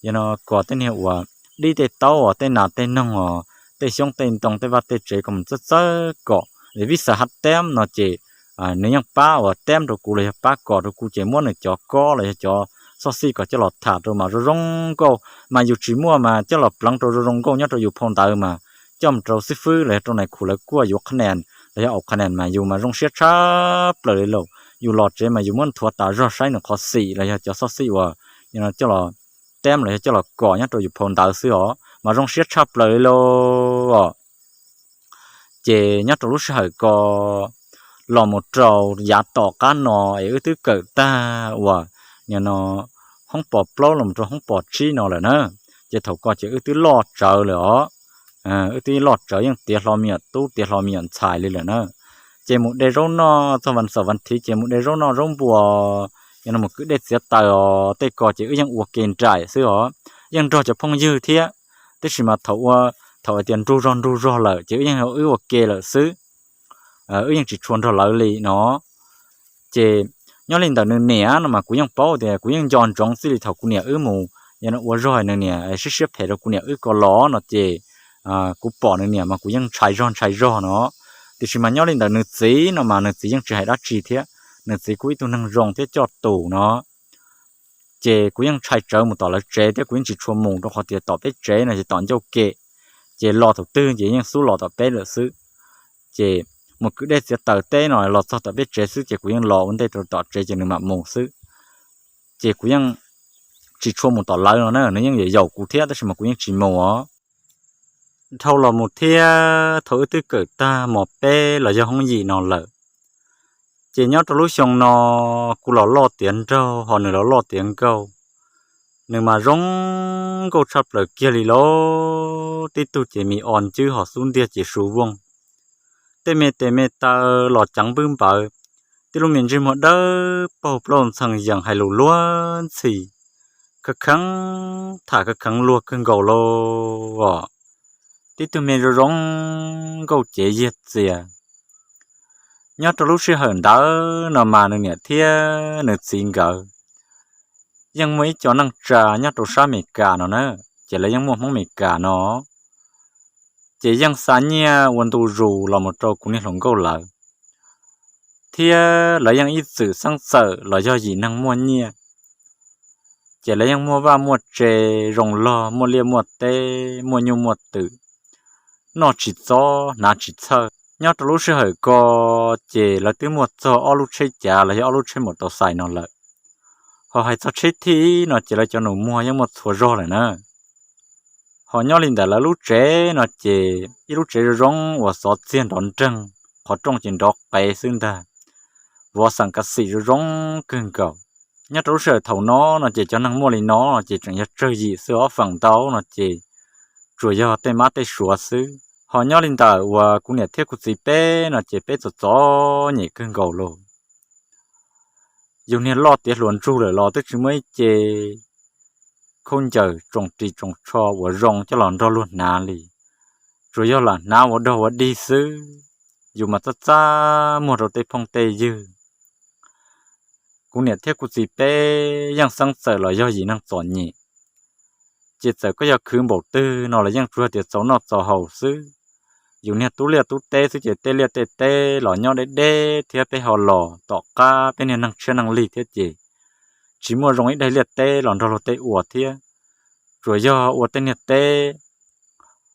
yog no kom tej niag uas dib tej taub os, tej nas tej noog os, tej xyoob tej ntoo, tej vaj tej tsev kom mus txawj txawj kom. Vij xas hab teb no ces nws yeej pab uas teb rau kuv los yog pab kom rau kuv ces muab nws cov kob los yog cov xoj xij kom coj los tham rau mas zoo zoo nkauj, mas yus tsis muaj mas coj los pleev rau zoo zoo nkauj nyob rau yus phau ntawv mas coj mus rau xib fwb los yog rau nais khu lawv kuaj yuav qhab nes los yog au qha na mas yus mas zoo siab tshaj plaws li lawm. Yus los tsev mas yus muab nthuav tas zog saib nws qhov xim los yog cov xov xwm uas coj los teb los yog coj los kom nyob rau yus phau ntawv xwb os, mas zoo siab tshaj plaws li lawm. Ces nyob rau lub sij hawm ko los mus rau yav tom qab no es wb twb kawm tag uas nim no hoob pos plaub los mus rau hoob pos tsib no lawm na, ces thaum ko ces wb twb loj tsawv lawm os. Wb twb loj tsawv, yeej tiav hlo me nyuam tub tiav hlo me nyuam ntxhais li lawm na. Ces mus de zaub noj txog vas xaum vas thiv ces mus de zaub noj zaub npua, yog no mus kwv dej txiav taws os, tej ko ces wb yeej ua ke nraim xwb os, yeej nrog cov phooj ywg thiab. Tiam sis mas thaum ua, thaum hais tias nrug zog nrug zog lawm ces wb yeej wb ua ke lawm xwb, wb yeej tsis tshua nrog lawv li no. Ces nyob li ntawm nws niam no mas kuv yeej paub tias kuv yeej nco ntsoov txij li thaum kuv niam wb mus, yog no ua zog nws niam siab siab phem rau kuv niam wb ko los no ces kuv pom nws niam mas kuv yeej ntshai zog ntshai zog no. Tiam sis mas nyob li ntawm nws txiv no mas nws txiv yeej tsis hais dab tsi thiab, nws txiv kuj ib tug neeg zoo thiab coj tus no. Ces kuv yeej ntshai tsawv mus tom lawv tsev thiab kuv yeej tsis tshua mus rau qhov tias tom peb tsev no ces tom ncauj ke, ces los thaum twg ces yeej xub los tom peb lawm xwb. Ces mus kwv dej txiav taws teb no los txog tom peb tsev xwb ces kuv yeej los ua ntej rau tom tsev ces nws mam mus xwb. Ces kuv yeej tsis tshua mus tom lawv no na, nws yeej yaum yaum kuv thiab tab sis mas kuv yeej tsis mus os. Dhau los mus thiab thaum wb twb kawm tag mos peb los yog hoob yim no lawm, ces nyob rau lub xyoo no kuv los loj tiav nraug ho nws los loj tiav nkauj. Nws mas zoo nkauj tshaj plaws kiag li lauj, tib tug ces mis os ncwb ho xub ntiag ces su vooj, tej me tes me taw los ceev npwb npawv, tib lub me ntsej muag dawb paug plaub ntxhee yees hais lus luag ntxhi, khav kheev tham khav kheev luag kawg nkaus lauj. Tib tug me zoo zoo nkauj cev yiag txias. Nyob rau lub sij hawm ntawd no mas nws niam thiab nws txiv nkawd yeej muaj ib co neej tsa nyob rau sab Amelikas no na, ces lawv yeej muaj Hmoob Amelikas no, ces yeej xa nyiaj ua ntu zus los mus rau kuv niag hluas nkauj lawv, thiab lawv yeej ib txwm xeeb txawm los yog yim neeg muaj nyiaj, ces lawv yeej muaj vaj muaj tse zoo log, muaj liaj muaj teb, muaj nyuj muaj twm, noj tsis txob hnav tsis txhawj. Nyob rau lub sij hawm ko ces lawv twb muaj txog ob lub tsheb cav los yog ob lub tsheb maus tau xais no lawm. Ho hais txog tsheb thij no ces lawv cov nus muag yeej muaj txhua zog lawm na. Ho nyob li ntawm lawv lub tsev no ces ib lub tsev zoo zoo uas xov txiag nrov nreeg, qhov rooj ces nrov qev xwb ntag, vov xeem kav xim zoo zoo kawg nkaus. Nyob rau lub sij hawm thaum no no ces cov neeg muaj li no ces tseem yog tsawg yim xwb, ob feem ntau no ces tsuas yog tej mab tej suav xwb. Ho nyob li ntawm uas kuv niam thiab kuv txiv peb no ces peb txom txom nyem kawg nkaus lauj. Yus niag loj tiav hluas ntsug lawm los twb tsis muaj ib ce khaub ncaws tsoos ris tsoos tsho uas zoo coj los nrog luag hnav li, tsuas yog lam hnav ua dog ua dig xwb. Yus mas txaj txaj muag rau tej phooj tej ywg. Kuv niam thiab kuv txiv peb yeej xeeb txawm los yog yim neeg txom nyem, ces txawm koj yog khwv npaum twg no los yeej tsuas tias txaus noj txaus haus xwb. Yus niag tub liaj tub teb xwb ces tej liaj tej teb los nyob deb deb thiab peb ho los tom qab peb niag neeg tshiab neeg lig thiab ces tsis muaj zoo ib daig liaj teb los nrog luag tej ua thiab. Tsuas yog ua tej niag teb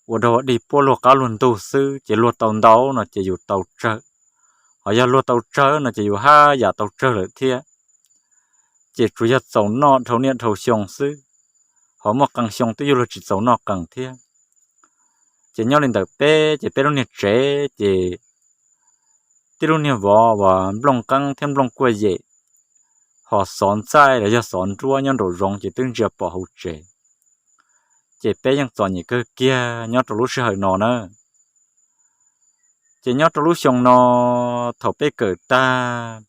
ua dog ua dig puab luag qab luag ntug xwb ces luag tau ntau no ces yus tau tsawg, ho yog luag tau tsawg no ces yus haj yam tau tsawg lawm thiab. Ces tsuas yog txaus noj dhau niaj dhau xyoo xwb, ho muaj qee xyoo twb yuav luag tsis txaus noj qees thiab. Ces nyob li ntawm peb ces peb lub niag tsev ces tib lub niag vov uas nplooj qeeb thiab nplooj kuaj yem, ho xov ntxaij los yog xov nruab nyob nraum zoov ces twb ntsia pom hauv tsev. Ces peb yeej txom nyem kawg kiag nyob rau lub sij hawm no na. Ces nyob rau lub xyoo no thaum peb kawm tag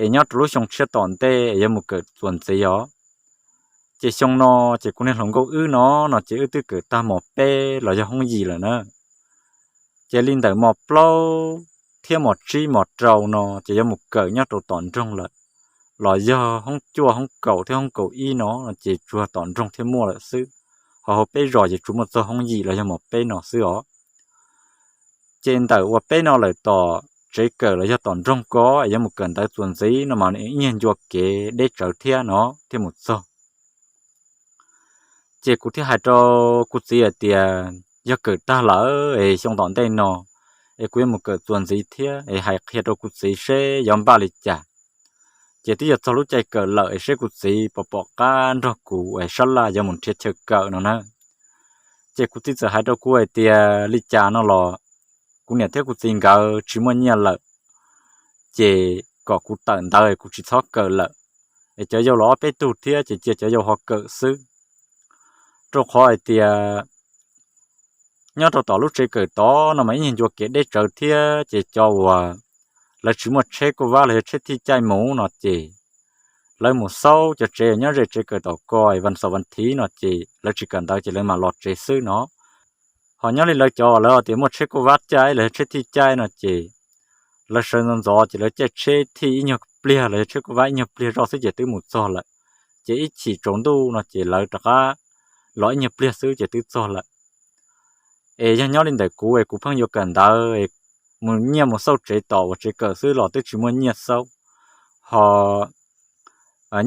es nyob rau lub xyoo tshiab tom ntej es yuav mus kawm txuas ntxiv os. Ces xyoo no ces kuv niag hluas nkauj wb no no ces wb twb kawm tag mos peb los yog hoob yim lawm na. Ces li ntawm mos plaub thiab mos tsib mos rau no ces yuav mus kawm nyob rau tom nroog lawm, los yog hoob cuaj hoob kaum thiab hoob kaum ib no ces tsuas tom nroog thiaj muaj lawm xwb. Ho hauv peb zos ces tsuas muaj txog hoob yim los yog mos peb no xwb os. Ces ntawm uas peb no lawm tom tsev kawm los yog tom nroog ko es yuav mus kawm ntawv txuas ntxiv no mas ib nyuag ncua kev deb tsawv thiab no thiaj mus txog. Ces kuv thiaj hais rau kuv txiv hais tias yog kawm tag lawm es xyoo tom ntej no es kuv yuav mus kawm txuas ntxiv thiab es hais qhia rau kuv txiv seb yuav npaj li cas. Ces twb yog txog lub caij kawm lawm es seb kuv txiv puas pom qab nrog kuv es sab laj yuav mus nrhiav chaw kawm no na. Ces kuv txiv txawm hais rau kuv hais tias li cas no los kuv niam thiab kuv txiv nkawd tsis muaj nyiaj lawm, ces kom kuv tawm ntawv kuv tsis txhob kawm lawm, es cov yau los ob peb tug thiab ces cia cov yau ho kawm xwb. Rau qhov hais tias nyob rau tom lub tsev kawm tod no mas ib nyuag ncua kev deb tsawv thiab ces cov uas lawv tsis muaj tsheb kauj vab los yog tsheb thij caij mus no ces lawv mus xaub cov tsev nyob ze tsev kawm tom ko vas xaum vas thiv no ces lawv tsis kawm ntawv ces lawv mam los tsev xwb no. Ho nyob li lawv cov lawv tias muaj tsheb kauj vab caij los yog tsheb thij caij no ces lawv sawv ntxov ntxov ces lawv caij tsheb thij ib nyuag pliag los yog tsheb kauj vab ib nyuag pliag zoj xwb ces twb mus txog lawm. Ces ib chim tsaus ntuj no ces lawv rov qab los ib nyuag pliag xwb ces twb txog lawm. Es yog nyob li ntawm kuv es kuv pheej yuav kawm ntawv, mus nyiaj mus xauj tsev tom uas tsev kawm xwb los twb tsis muaj nyiaj xauj. Ho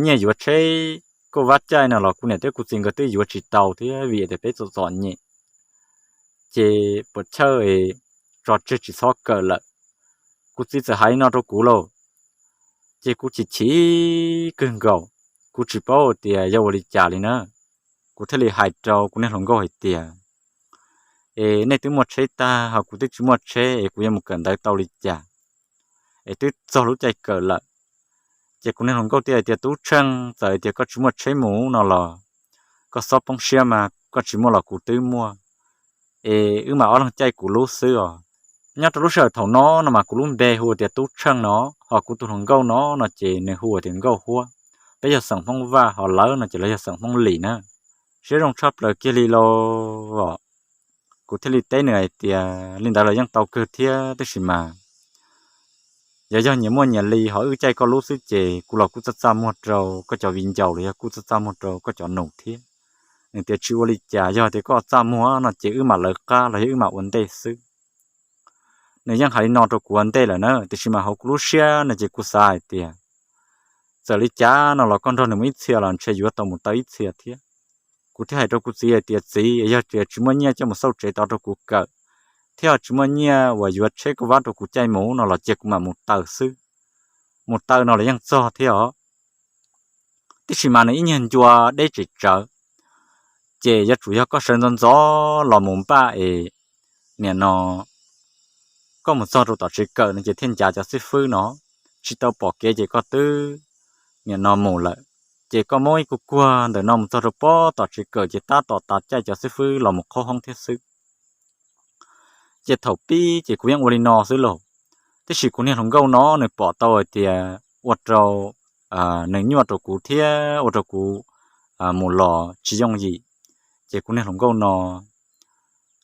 nyiaj yuav tsheb kauj vab caij no los kuv niam thiab kuv txiv nkawd twb yuav tsis tau thiab vim tias peb txom txom nyem. Ces puas chawj, tso tseg tsis txhob kawm lawm. Kuv txiv txawm hais li no rau kuv lauj. Ces kuv chim chim kawg nkaus, kuv tsis paub tias yog ua li cas li na. Kuv thiaj li hais rau kuv niag hluas nkauj hais tias, es nej twb muaj tsheb tag ho kuv twb tsis muaj tsheb es kuv yuav mus kawm ntawv tau li cas, es twb txog lub caij kawm lawm. Ces kuv niag hluas nkauj thiaj hais tias, Tub Tsheej, txawm tias koj tsis muaj tsheb mus no los koj txhob poob siab mas, koj tsis muaj los kuv twb muaj, es wb mam ob leeg caij kuv lub xwb os. Nyob rau lub sij hawm thaum no no mas kuv lub npe hu tias Tub Tsheej no, ho kuv tus hluas nkauj no no ces nws hu tias Nkauj Huab. Peb yog xeem Hmoob Vaj, ho lawv no ces lawv yog xeem Hmoob Lim na. Siab zoo tshaj plaws kiag li lauj. Kuv thiaj li teb nws hais tias, Li ntawd los yeej tau kawg thiab, tab sis mas yog, yog nyias muaj nyias li, ho wb caij koj lub xwb ces kuv los kuj txaj txaj muag rau koj cov viv ncaus los yog kuj txaj txaj muag rau koj cov nus thiab. Nws tias, Tsis ua li cas, yog tias koj txaj muag no ces wb mam lawv qab los yog wb mam ua ntej xwb. Nws yeej hais li no rau kuv ua ntej lawm na, tiam sis mas hauv kuv lub siab no ces kuv xav hais tias txawm li cas no los koj nrog nws mus ib txhia los ntshe yuav tau mus taw ib txhia thiab. Kuv thiaj hais rau kuv txiv hais tias, Txiv, yog tias tsis muaj nyiaj coj mus xauj tsev tod rau kuv kawm, thiab tsis muaj nyiaj uas yuav tsheb kauj vab rau kuv caij mus no los cia kuv mam mus taw xwb. Mus taw no los yeej txog thiab os. Tab sis mas nws ib nyuag ncua deb tsem tsawv, ces yuav tsum yog koj sawv ntxov ntxov los mus npaj es nim no koj mus txog rau tom tsev kawm no ces thiaj ncav cov xib fwb no, tsis tau pom kev ces koj twb nim no mus lawm. Ces koj muab ib kuag kuag ntawm no mus txog rau pob tom tsev kawm ces tab tom tas caij cov xib fwb los mus qhaub hoob thiab xwb. Ces thaum pib ces kuv yeej ua li no xwb lauj, tab sis kuv niag hluas nkauj no nws pom tau hais tias ua rau nws nyuaj rau kuv thiab ua rau kuv mus los tsis yooj yim. Ces kuv niag hluas nkauj no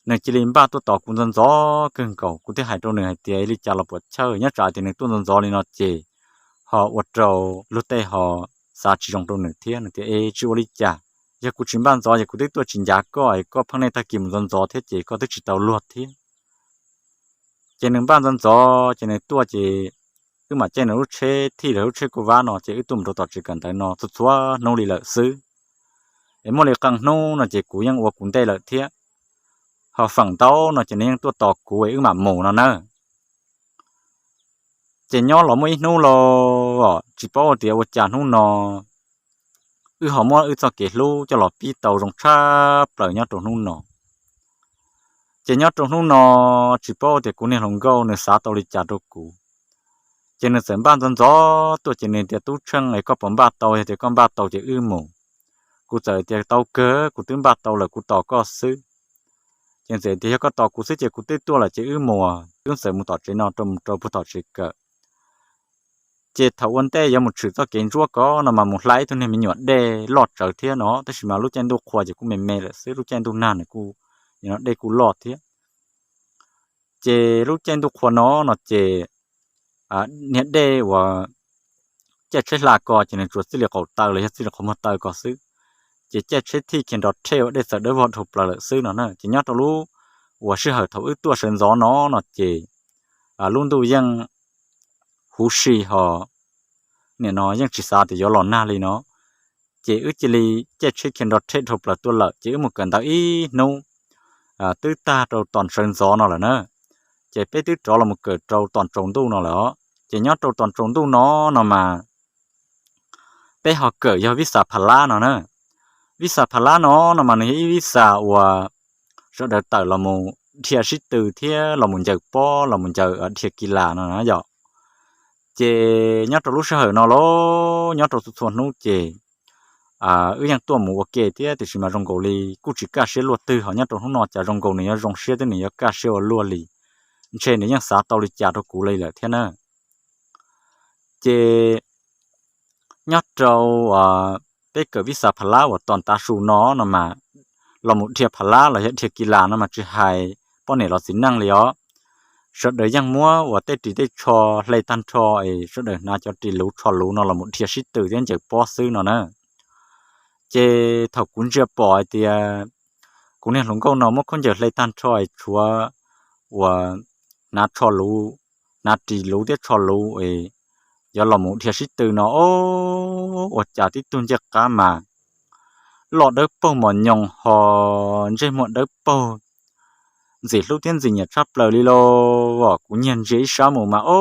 nws cia li npaj tuaj tos kuv ntxov ntxov kawg nkaus, kuv thiaj hais rau nws hais tias, Li cas los puas chawj? Nyob tsam tias nws tuaj ntxov ntxov li no ces ho ua rau luag tej ho xav tsis zoo rau nws thiab. Nws tias, Es tsis ua li cas, yog kuv tsis npaj ntxov ces kuv twb tuaj tsis ncav koj, koj pheej nej tag kis mus ntxov ntxov thiab ces koj twb tsis tau luag thiab. Ces nws npaj ntxov ntxov ces nws tuaj ces wb mam caij nws lub tsheb thij los lub tsheb kauj vab no ces wb tuaj mus rau tom tsev kawm ntawv no txhua txhua hnub li lawm xwb. Es muaj li qee hnub no ces kuv yeej ua kuv ntej lawm thiab. Ho feem ntau no ces nws yeej tuaj tos kuv es wb mam mus no na. Ces nyob los muaj ib hnub los tsis paub tias ua cas hnub no wb ho muab wb txoj kev hlub coj los pib tau zoo tshaj plaws nyob rau hnub no. Ces nyob rau hnub no tsis paub tias kuv niag hluas nkauj nws xav tau li cas rau kuv, ces nws txawm npaj ntxov ntxov tuaj ces nws tias, Tub Tsheej, es koj puas npaj tau? Yog tias koj npaj tau ces wb mus. Kuv txawm tias, Tau kawg, kuv twb npaj tau lawm, kuv tos koj xwb. Ces nws txawm tias, Yog koj tos kuv xwb ces kuv twb tuaj lawm ces wb mus. Wb txawm mus tom tsev no rau mus rau puag tom tsev kawm. Ces thaum ua ntej yuav mus tshwm txoj kev ntsuab ko no mas mus hla ib tug niag me nyuam dej loj tsawv thiab no, tab sis mas lub caij ntuj qhua ces kuj me me lawm xwb, lub caij ntuj nag nws kuj, no dej kuj loj thiab. Ces lub caij ntuj qhua no no ces niag dej uas caij tsheb hla ko ces nws tsuas txij li qaum taw los yog txij li qhov muag taw ko xwb. Ces caij tsheb thij khiav nrov rhe ua dej txawm dawb vog dhau plaws lawm xwb no na. Ces nyob rau lub uas sij hawm thaum wb tuaj sawv ntxov no no ces lub ntuj yeej huv si ho nim no yeej tsis xav tias yuav los nag li no. Ces wb cia li caij tsheb khiav nrov rhe dhau plaws tuaj lawm ces wb mus kawm ntawv ib hnub twb tag rau tom sawv ntxov no lawm na. ces peb twb rov los mus kawm rau tom tsaus ntuj no lawm os. Ces nyob rau tom tsaus ntuj no no mas peb ho kawm yog vij xas pha lab no na. Vij xas pha lab no no mas nws yog ib vij xas uas sawv daws tawm los mus dhia sib tw thiab los mus ncaws pob los mus ncaws dhia ki las no na yom. Ces nyob rau lub sij hawm no los nyob rau txhua txhua hnub ces wb yeej tuaj mus ua ke thiab tiam sis mas zoo nkaus li kuj tsis kaj siab luaj twg, ho nyob rau hnub no cas zoo nkaus nws yuav zoo siab thiab nws yuav kaj siab ua luaj li, ntshe nws yeej xav tau li cas rau kuv li lawm thiab na. Ces nyob rau peb kawm vij xas pha lab uas tom tav su no no mas los mus dhia pha lab los yog dhia ki las no mas tsis hais poj niam los txiv neej li os, sawv daws yeej muab uas tej ris tej tsho hle tag nrho es sawv daws hnav cov ris luv tsho luv no los mus dhia sib tw thiab ncaws pob xwb no na. Ces thaum kuv ntsia pom hais tias kuv niag hluas nkauj no muab khaub ncaws hle tag nrho es tshuav uas hnav tsho luv, hnav ris luv thiab tsho luv es yuav los mus dhia sib tw no, o, ua cas tib tug ncej qab mas loj dawb paug mos nyoos ho ntsej muag dawb paug ntxim hlub thiab ntxim nyiam tshaj plaws li lauj. Kuv nyiag ntsia ib sab mus mas o,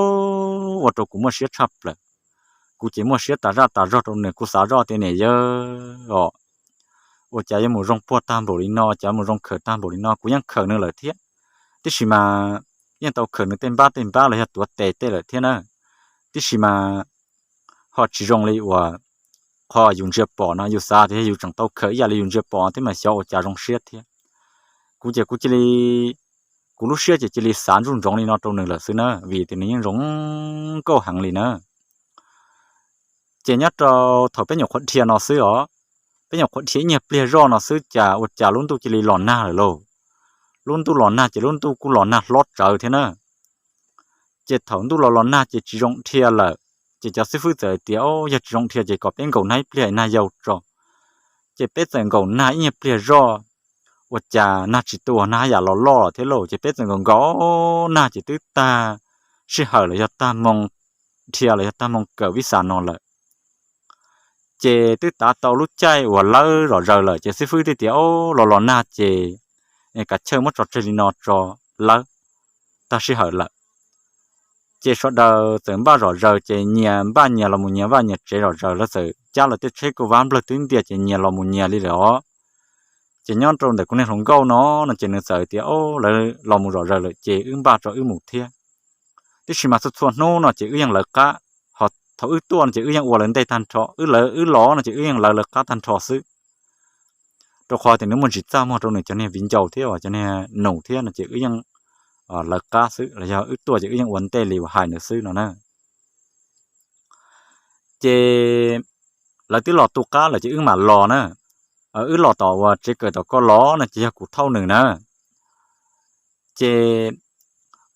ua rau kuv muaj siab tshaj plaws. Kuv ces muaj siab tas zaj tas zog rau nws, kuv xav zoj tias niam yawg os, ua cas yuav mus zoo puag tag npaum li no, cas yuav mus zoo khawm tag npaum li no, kuv yeej khawm nws lawm thiab. Tiam sis mas yeej tau khawm nws tej npab tej npab los yog tuav tes tej lawm thiab na. Tiam sis mas ho tsis zoo li uas qhov yus ntsia pom no, yus xav tias yog yus tseem tau khawm ib yam li yus ntsia pom thiab mas xyov ua cas zoo siab thiab. Kuv ces kuv cia li, kuv lub siab ces cia li xav ntsuj ntsoov li no rau nws lawm xwb na, vim tias nws yeej zoo nkauj heev li na. Ces nyob rau thaum peb nyuam qhuav dhia no xwb os, peb nyuam qhuav dhia ib nyuag pliag zoj no xwb cas ua cas lub ntuj cia li los nag lawm lauj. Lub ntuj los nag ces lub ntuj kuj los nag hlob tsawv thiab na. Ces thaum ntuj los los nag ces tsis zoo dhia lawm, ces cov xib fwb txawm tias, o, yog tsis zoo dhia ces kom peb nkaum nag ib pliag nag yau tso. Ces peb txawm nkaum nag ib nyuag pliag zoj, ua cas nag tsis tu, nag haj yam los loj lawm thiab lauj. Ces peb txawm nkaum nkaum nag ces twb tag sij hawm los yog tag moo dhia los yog tag moo kawm vij xas no lawm. Ces twb tav tau lub caij uas lawb zom zaws lawm ces xib fwb thiaj tias, o, los los nag ces kav chawj muab tso tseg li no tso, lawb tag sij hawm lawm. Ces sawv daws txawm npaj zom zaws ces nyias npaj nyias los mus nyias vaj nyias tsev zom zaws, lawv txawm cab lawv tej tsheb kauj vab nplawg twb ntiag ces nyias los mus nyias li lawm os. Ces nyob rau ntawm kuv niag hluas nkauj no no ces nws txawm tias, o, lawv los mus zom zaws lawm ces wb npaj tso wb mus thiab. Tiam sis mas txhua txhua hnub no ces wb yeej lawv qab, ho thaum wb tuaj no ces wb yeej ua lawv ntej tag nrho, wb lawv wb los no ces wb yeej lawv lawv qab tag nrho xwb. Rau qhov tias nws muaj ntsis txaj muag rau nws cov niag viv ncaus thiab cov niag nus thiab no ces wb yeej lawv qab xwb, los yog wb tuaj ces wb yeej ua ntej li uas hais nws xwb no na. Ces lawv twb los tu qab lawm ces wb mam los na. Wb los tom uas tsev kawm tom ko los no ces yog kuv thauj nws na. Ces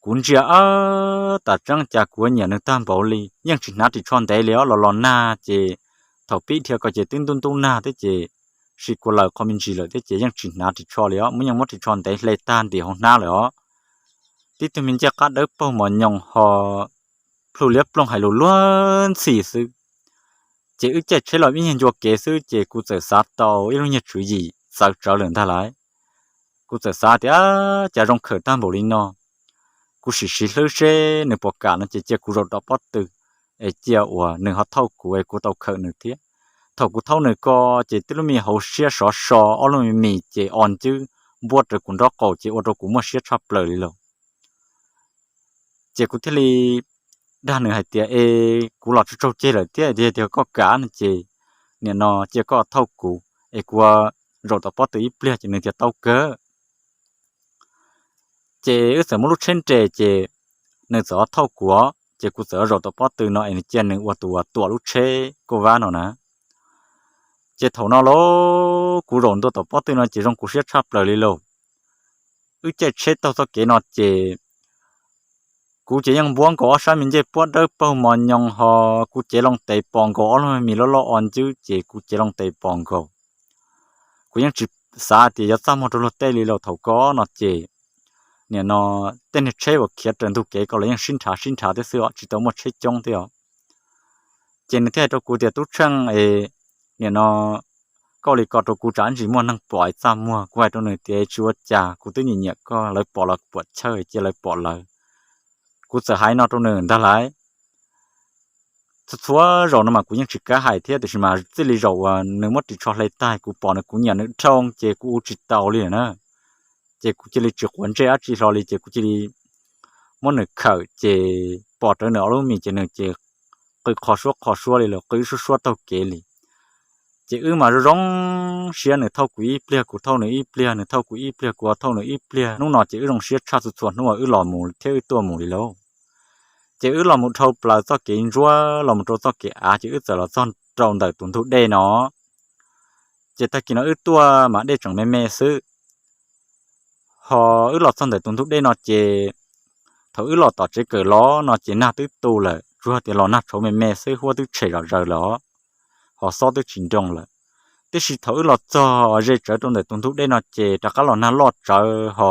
kuv ntsia, ab, tas tseeb cas kuv nyiam nws tag npaum li, yeej tsis hnav ris tsho ntev li os, los los nag ces thaum pib dhia ko ces twb ntub ntub nag thiab ces sis kua laws qho me ntsis lawm thiab ces yeej tsis hnav ris tsho li os, muab yeej muab ris tsho ntev hle tag ntim hauv hnab lawm os. Tib tug me ncej qab dawb paug mos nyoos ho plhu liab ploog hais lus luag ntxhi xwb. Ces wb caij tsheb los ib nyuag ncua kev xwb ces kuv txawm xav tau ib lub nyuag tswv yim txawv tsawv lawm ntag lauj. Kuv txawm xav tias, cas zoo khawm tag npaum li no, kuv sim siv hlwb seb nws puas kam no ces cia kuv zaum tom pob tw es cia uas nws ho thauj kuv es kuv tau khawm nws thiab. Thaum kuv thauj nws ko ces tib lub me hauv siab sov so, ob lub me mis ces o ncwb npuab rawv kuv nraub qaum ces ua rau kuv muaj siab tshaj plaws li lauj. Ces kuv thiaj li dag nws hais tias, es kuv los tsaug tsaug ceg lawm thiab, tiag tiag koj kam no ces nim no cia koj thauj kuv es kuv zaum tom pob tw ib pliag ces nws tias tau kawg. Ces wb txawm muab lub tsheb nres ces nws txawm thauj kuv, ces kuv txawm zaum tom pob tw no es nws cia nws ua tus uas tuam lub tsheb kauj vab no na. Ces thaum no lauj, kuv zaum ntua tom pob tw no ces zoo kuv siab tshaj plaws li lauj. Wb caij tsheb taug txoj kev no ces kuv ces yeej npuab nkaus ob sab me ncej puab dawb paug mos nyoos ho kuv cev loo tes pos nkaus ob lub mis loj loj o ncwb ces kuv cev loo tes pos nkaus. Kuv yeej tsis xav tias yuav txaj muag rau luag tej li lauj. Thaum ko no ces nim no tej niag tsheb uas khiav raws ntug kev ko los yeej sib nrhav sib nrhav thiab xwb os, tsis tau muaj tsheb coob thiab os. Ces nws thiaj hais rau kuv tias, tub Tsheej es, nim no koj ua li ko rau kuv tsam ntsis muaj neeg pom es txaj muag. Kuv hais rau nws tias, tsis ua cas, kuv twb nyiam nyiam koj, lawv pom los puam chawj, cia lawv pom lawv. Kuv txawm hais no rau nws ntag lauj. Txhua txhua zaus no mas kuv yeej tsis kav hais thiab, tiam sis mas txij li zaum uas nws muab ris tsho hle tag kuv pom nws kuv nyiam nws dhau ces kuv ua tsis tau li lawm na. Ces kuv cia li tsis quav ntsej dab tsi hlo li ces kuv cia li muab nws khawm ces pom rawv nws ob lub mis ces nws ces qw qho suab qho suab li los qw suab suab taug kev li. Ces wb mas zoo zoo siab, nws thauj kuv ib pliag kuv thauj nws ib pliag, nws thauj kuv ib pliag kuv thauj nws ib pliag. Hnub no ces wb zoo siab tshaj txhua txhua hnub uas wb los mus thiab wb tuaj mus li lauj. Ces wb los mus dhau plaws txoj kev ntsuab los mus rau txoj kev av ces wb txawm los txog rau ntawm tus ntug dej no. Ces tag kis no wb tuaj mas dej tseem me me xwb. Ho wb los txog ntawm tus ntug dej no ces thaum wb los tom tsev kawm los no ces nag twb tu lawm, tsuas tias los nag tshauv me me xwb, huab twb tshem zom zaws lawm os, ho xob twb tsis nroo lawm. Tiam sis thaum wb los txog ze tsawv rau ntawm tus ntug dej no ces rov qab los nag loj tsawv ho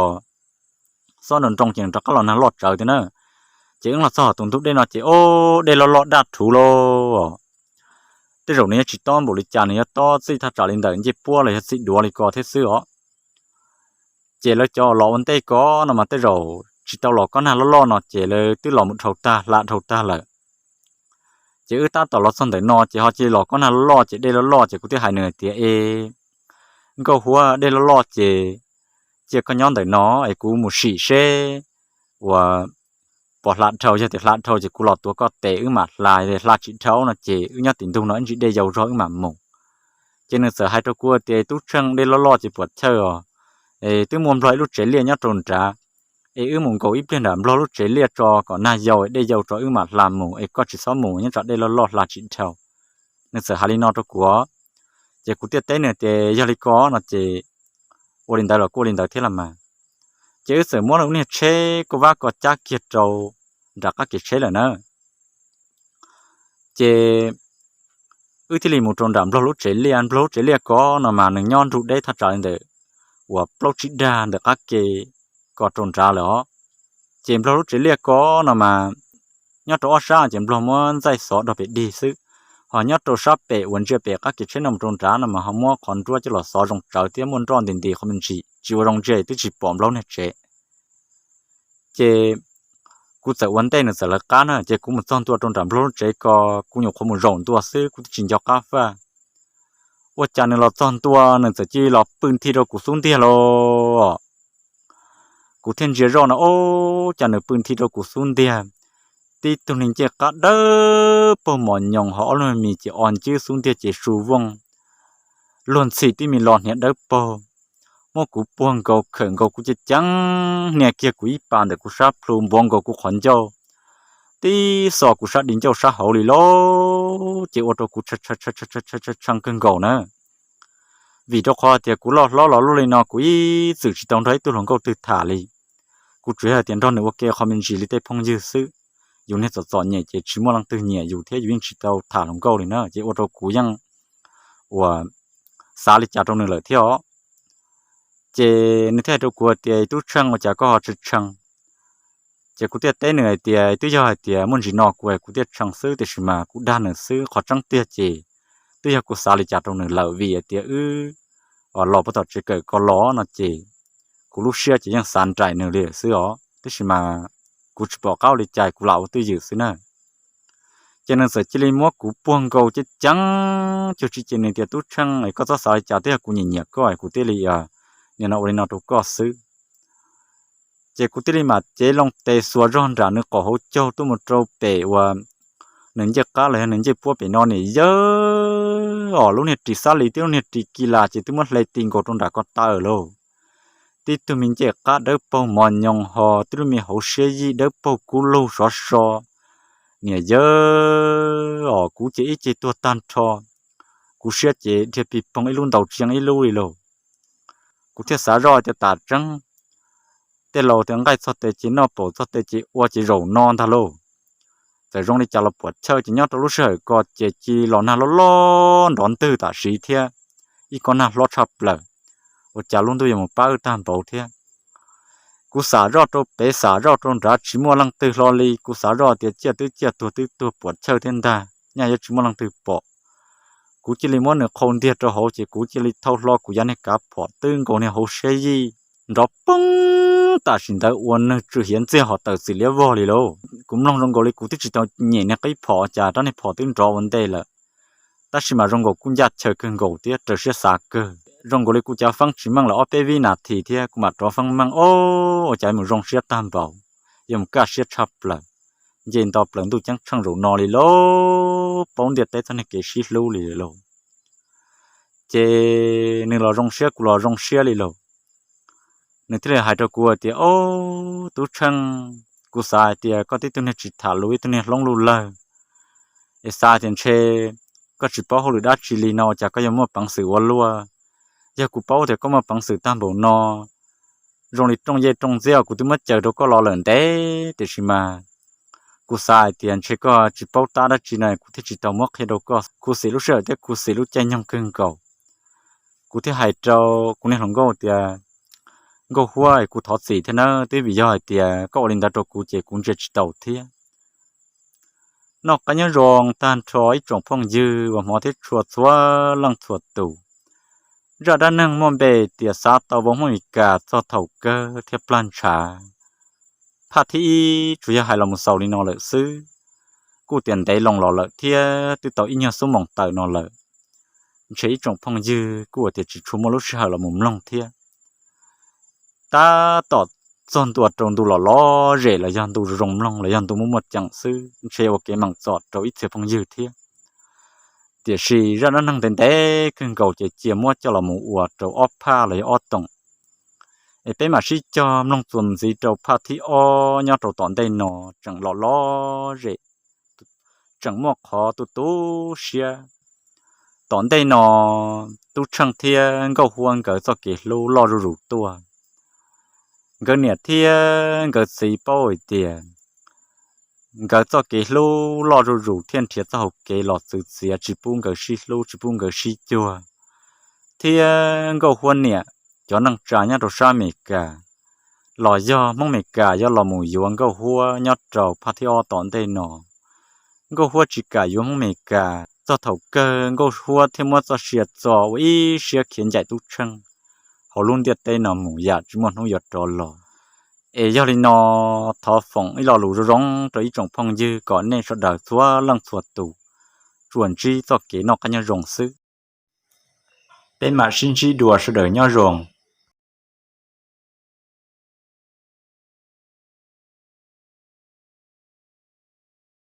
xob nroo nroo ces nws rov qab los nag loj tsawv thiab na. Ces wb los txog tus ntug dej no ces o, dej loj loj daj rhuv lauj. Tej zaum nws yuav tsis tob npaum li cas, nws yuav tob txij thaj tsam li ntawm ncej puab los yog txij duav li ko thiab xwb os. Ces lawv cov los ua ntej ko no mas tej zaum tsis tau los kob nag loj loj no ces lawv twb los mus dhau tag hla dhau tag lawm. Ces wb tab tom los txog ntawm no ces ho cia li los kob nag loj loj ces dej loj loj ces kuv thiaj hais nws tias, E nkauj huab, dej loj loj ces cia koj nyob ntawm no es kuv mus sim seb uas pom hla dhau, yog tias hla dhau ces kuv los tuav koj tes wb mam hla, hla tsis dhau no ces wb nyob tim ntug no ib ntsis dej yau zog wb mam mus. Ces nws txawm hais rau kuv tias, Tub Tsheej, dej loj loj ces puam chawj os, es twb muaj nplog ib lub tsev liaj nyob rau nrad, es wb mus nkaum ib pliag nram nplog lub tsev liaj tso kom nag yau dej yau tso wb mam hla mus, es koj tsis txhob mus nyob tsam dej loj loj hla tsis dhau. Nws txawm hais li no rau kuv, ces kuv thiaj teb nws tias, Yog li ko no ces ua li ntawd los kuj ua li ntawd thiab los mas. Ces wb txawm muab lub niag tsheb kuj vab ko cab kiag rau nram qab kev tsheb lawm na. Ces wb thiaj li mus rau nram nplog lub tsev liaj. Nplog lub tsev liaj ko no mas nws nyob nrug deb thaj tsam li ntawm uas plaub tsib dag ntawm qab ke ko rau nrad lawm os. Ces nplog lub tsev liaj ko no mas nyob rau ob sab ces nplog muab ntxaij xov dog pem dig xwb, ho nyob rau sab pem uas ntsia pem qab kev tsheb no mus rau nrad no mas ho muab qhov nruab coj los xov zoo tsawv thiab muaj nroj nti nti qhov me ntsis, tsis ua zoo ntsia twb tsis pom nplog niag tsev. Ces kuv txawm ua ntej nws txawm lawv qab na, ces kuv mus txog ntua rau nram nplog lub tsev ko, kuv nyuam qhuav mus zaum ntua xwb kuv twb tsis nco qab faj. Ua cas nws los txog ntua nws txawm cia li los pw nthi rau kuv xub ntiag lauj. Kuv thiaj ntsia zoj no, o, cas nws pw nthi rau kuv xub ntiag. Tib tug niag ncej qab dawb paug mos nyoos ho ob lub mis ces o ncwb xub ntiag ces su vooj, luag ntxhi tib me lo hniav dawb paug. Muab kuv puag nkaus khawm nkaus kuv ceev ceev, hnia kiag kuv ib pas ntawm kuv sab plhu npuav nkaus kuv qhov ncauj, tib xo kuv sab di ncauj sab hauv li lauj. Ces ua rau kuv tshee kawg nkaus na. Vim rau qhov tias kuv loj hlob los luaj li no kuv ib txwm tsis tau nrog ib tug hluas nkauj twg tham li. Kuv tsuas yog tias nrog nws ua ke qhov me ntsis li tej phooj ywg xwb. Yus niag txom txom nyem ces tsis muaj leej twg nyiam yus thiab yus yeej tsis tau tham hluas nkauj li na, ces ua rau kuv yeej uas xav li cas rau nws lawm thiab os. Ces nws thiaj hais rau kuv tias, Tub Tsheej, ua cas koj ho tshee tshee? Ces kuv thiaj teb nws hais tias, Twb yog hais tias muaj ntsis no kuv kuv thiaj tshee xwb, tiam sis mas kuv dag nws xwb, qhov tseeb tiag ces twb yog kuv xav li cas rau nws lawm, vim hais tias wb los puag tom tsev kawm ko los no ces kuv lub siab ces yeej xav nraim nws li lawm xwb os, tab sis mas kuv tsis pom qab ua li cas kuv lam ua twj ywm xwb na. Ces nws txawm cia li muab kuv puag nkaus ceev ceev cuag tsis ces nws tias, Tub Tsheej, koj txhob xav li cas, twb yog kuv nyiam nyiam koj kuv thiaj li nim no ua li no rau koj xwb. Ces kuv thiaj li mam cev loo tes xuas zog nram nws qaum hauv caug tuaj mus rau pem uas nws ncej qab los yog nws ncej puab pem no, niam yawg, os, lub niag ris xab lis thiab lub niag ris kis las ces twb muab hle ti nkaus rau nram ko taw lauj. Tib tug me ncej qab dawb paug mos nyoos ho tib lub me hauv siab yij dawb paug kub lug sov so. Niam yawg, os, kuv ces ib ce tuag tag nrho, kuv siab ces dhia pig poog ib lub ntaus tsis yeej ib lub li lauj. Kuv thiaj xav zoj tias tam tseeb tej laus tias nqaij txog tes ces noj, paum txog tes ces ua, ces zaum no ntag lauj. Txawm zoo li cas los puam chawj ces nyob rau lub sij hawm ko ces cia li los nag loj loj nrov ntwg tam sim thiab, ib kob nag hlob tshaj plaws, ua cas lub ntuj yuav mus pab wb tag npaum thiab. Kuv xam zoj rau pem xam zoj rau nrad tsis muaj leej twg hlo li, kuv xav zoj tias ciaj twb ciaj tuag twb tuag puam chawj thiab ntag, nyaj yuav tsis muaj leej twg pom. Kuv cia li muab nws qhau ntiag rau hauv ces kuv cia li thau hlo kuv yav niag kav phom twb nkaus niag hauv siab yij nrov poob tam sim ntawd ua neeg tsw hiav ntxiag hos tawm txim liab vog li lauj. Kuv mloog zoo nkaus li kuv twb tsis tau nyem niag qib phom cas rab niag phom twb nrov ua ntej lawm. Tab sis mas zoo nkaus kuj ncaj chaw kawg nkaus thiab raws siab xav kawg. Zoo nkaus li kuv cov feeb tsis meej lawm ob peb vib nas this thiab kuv mam rov feeb meej, o, ua cas mus zoo siab tag npaum, yog mus kaj siab tshaj plaws. Nce nto plaws ntuj ceeb tsheej zaum no li lauj, paub ntiaj teb txoj niag kev sib hlub li lauj. Ces nws los zoo siab kuv los zoo siab li lauj. Nws thiaj li hais rau kuv tias, o, Tub Tsheej, kuv xav hais tias koj tib tug niag tsis tham lus ib tug niag hloob luj lawg, es xav tias ntshe koj tsis paub hauj lwm dab tsi li no cas koj yuav muaj peev xwm ua luaj. Yog kuv paub tias koj muaj peev xwm tag npaum no, zoo li rooj yej rooj ntxiab kuv twb muab caws rau koj los lawm ntev, tiam sis mas kuv xav hais tias ntshe koj tsis paub tab dab tsi no kuv thiaj tsis tau muab qhia rau koj. Khuv xim lub sij hawm thiab khuv xim lub caij nyoog kawg nkaus. Kuv thiaj hais rau kuv niag hluas nkauj tias, Nkauj Huab, kuv thov txim thiab nawb, twb vim yog hais tias koj ua li ntawd rau kuv ces kuv ntsia tsis taus thiab. Noj qab nyob zoo tag nrho ib tsoom phooj ywg uas hmov thiab tshua txhua leej txhua tus. Zaj dab neeg muaj npe tias xav tau vauv Hmoob Amelikas txog thaum kawg thiab plag ntshav, phaj thib ib tsuas yog hais los mus xaus li no lawm xwb. Kuj tias ntev loo los lawm thiab twb tau ib nyuag xuab moos tawm no lawm. Ntshe ib tsoom phooj ywg kuj ua tias tsis tshua muaj lub sij hawm los mus mloog thiab. Tab tom txog ntua rau ntu los lom zem los yog ntu zoo mloog los yog ntu muaj muaj ceem xwb, ntshe ua kev meem txom rau ib txhia phooj ywg thiab. Tiam sis zaj dab neeg ntev ntev kawg nkaus ces cia muab coj los mus ua rau ob phaj los yog ob toom. Es peb mam sib cog mloog txuas ntxiv rau phaj thib ob nyob rau tom ntej no, tseem lom lom zem, tseem muaj qhov tu tu siab. Tom ntej no, Tub Tsheej thiab Nkauj Huab nkawd txoj kev hlub loj zuj zus tuaj. Nkawd niam thiab nkawd txiv paub hais tias nkawd txoj kev hlub loj zuj zus thiaj nrhiav txoj hau kev los txwv txiav tsis pub nkawd sib hlub tsis pub nkawd sib cuag. Thiab Nkauj Huab niam, cov neej tsa nyob rau sab Amelikas los yog Hmoob Amelikas yuav los mus yuav Nkauj Huab nyob rau phaj thib ob tom ntej no. Nkauj Huab tsis kam yuav Hmoob Amelikas, txog thaum kawg Nkauj Huab thiaj muab txoj sia txo ua ib siab khiav ncaim Tub Tsheej hauv lub ntiaj teb no mus yam tsis muaj hnub yuav rov los. Es yog li no, thov foom ib lo lus zoo zoo rau ib tsoom phooj ywg kom nej sawv daws txhua leej txhua tus tsuas ntsib txoj kev noj qab nyob zoo xwb. Peb mam sib ntsib dua, sawv daws nyob zoo.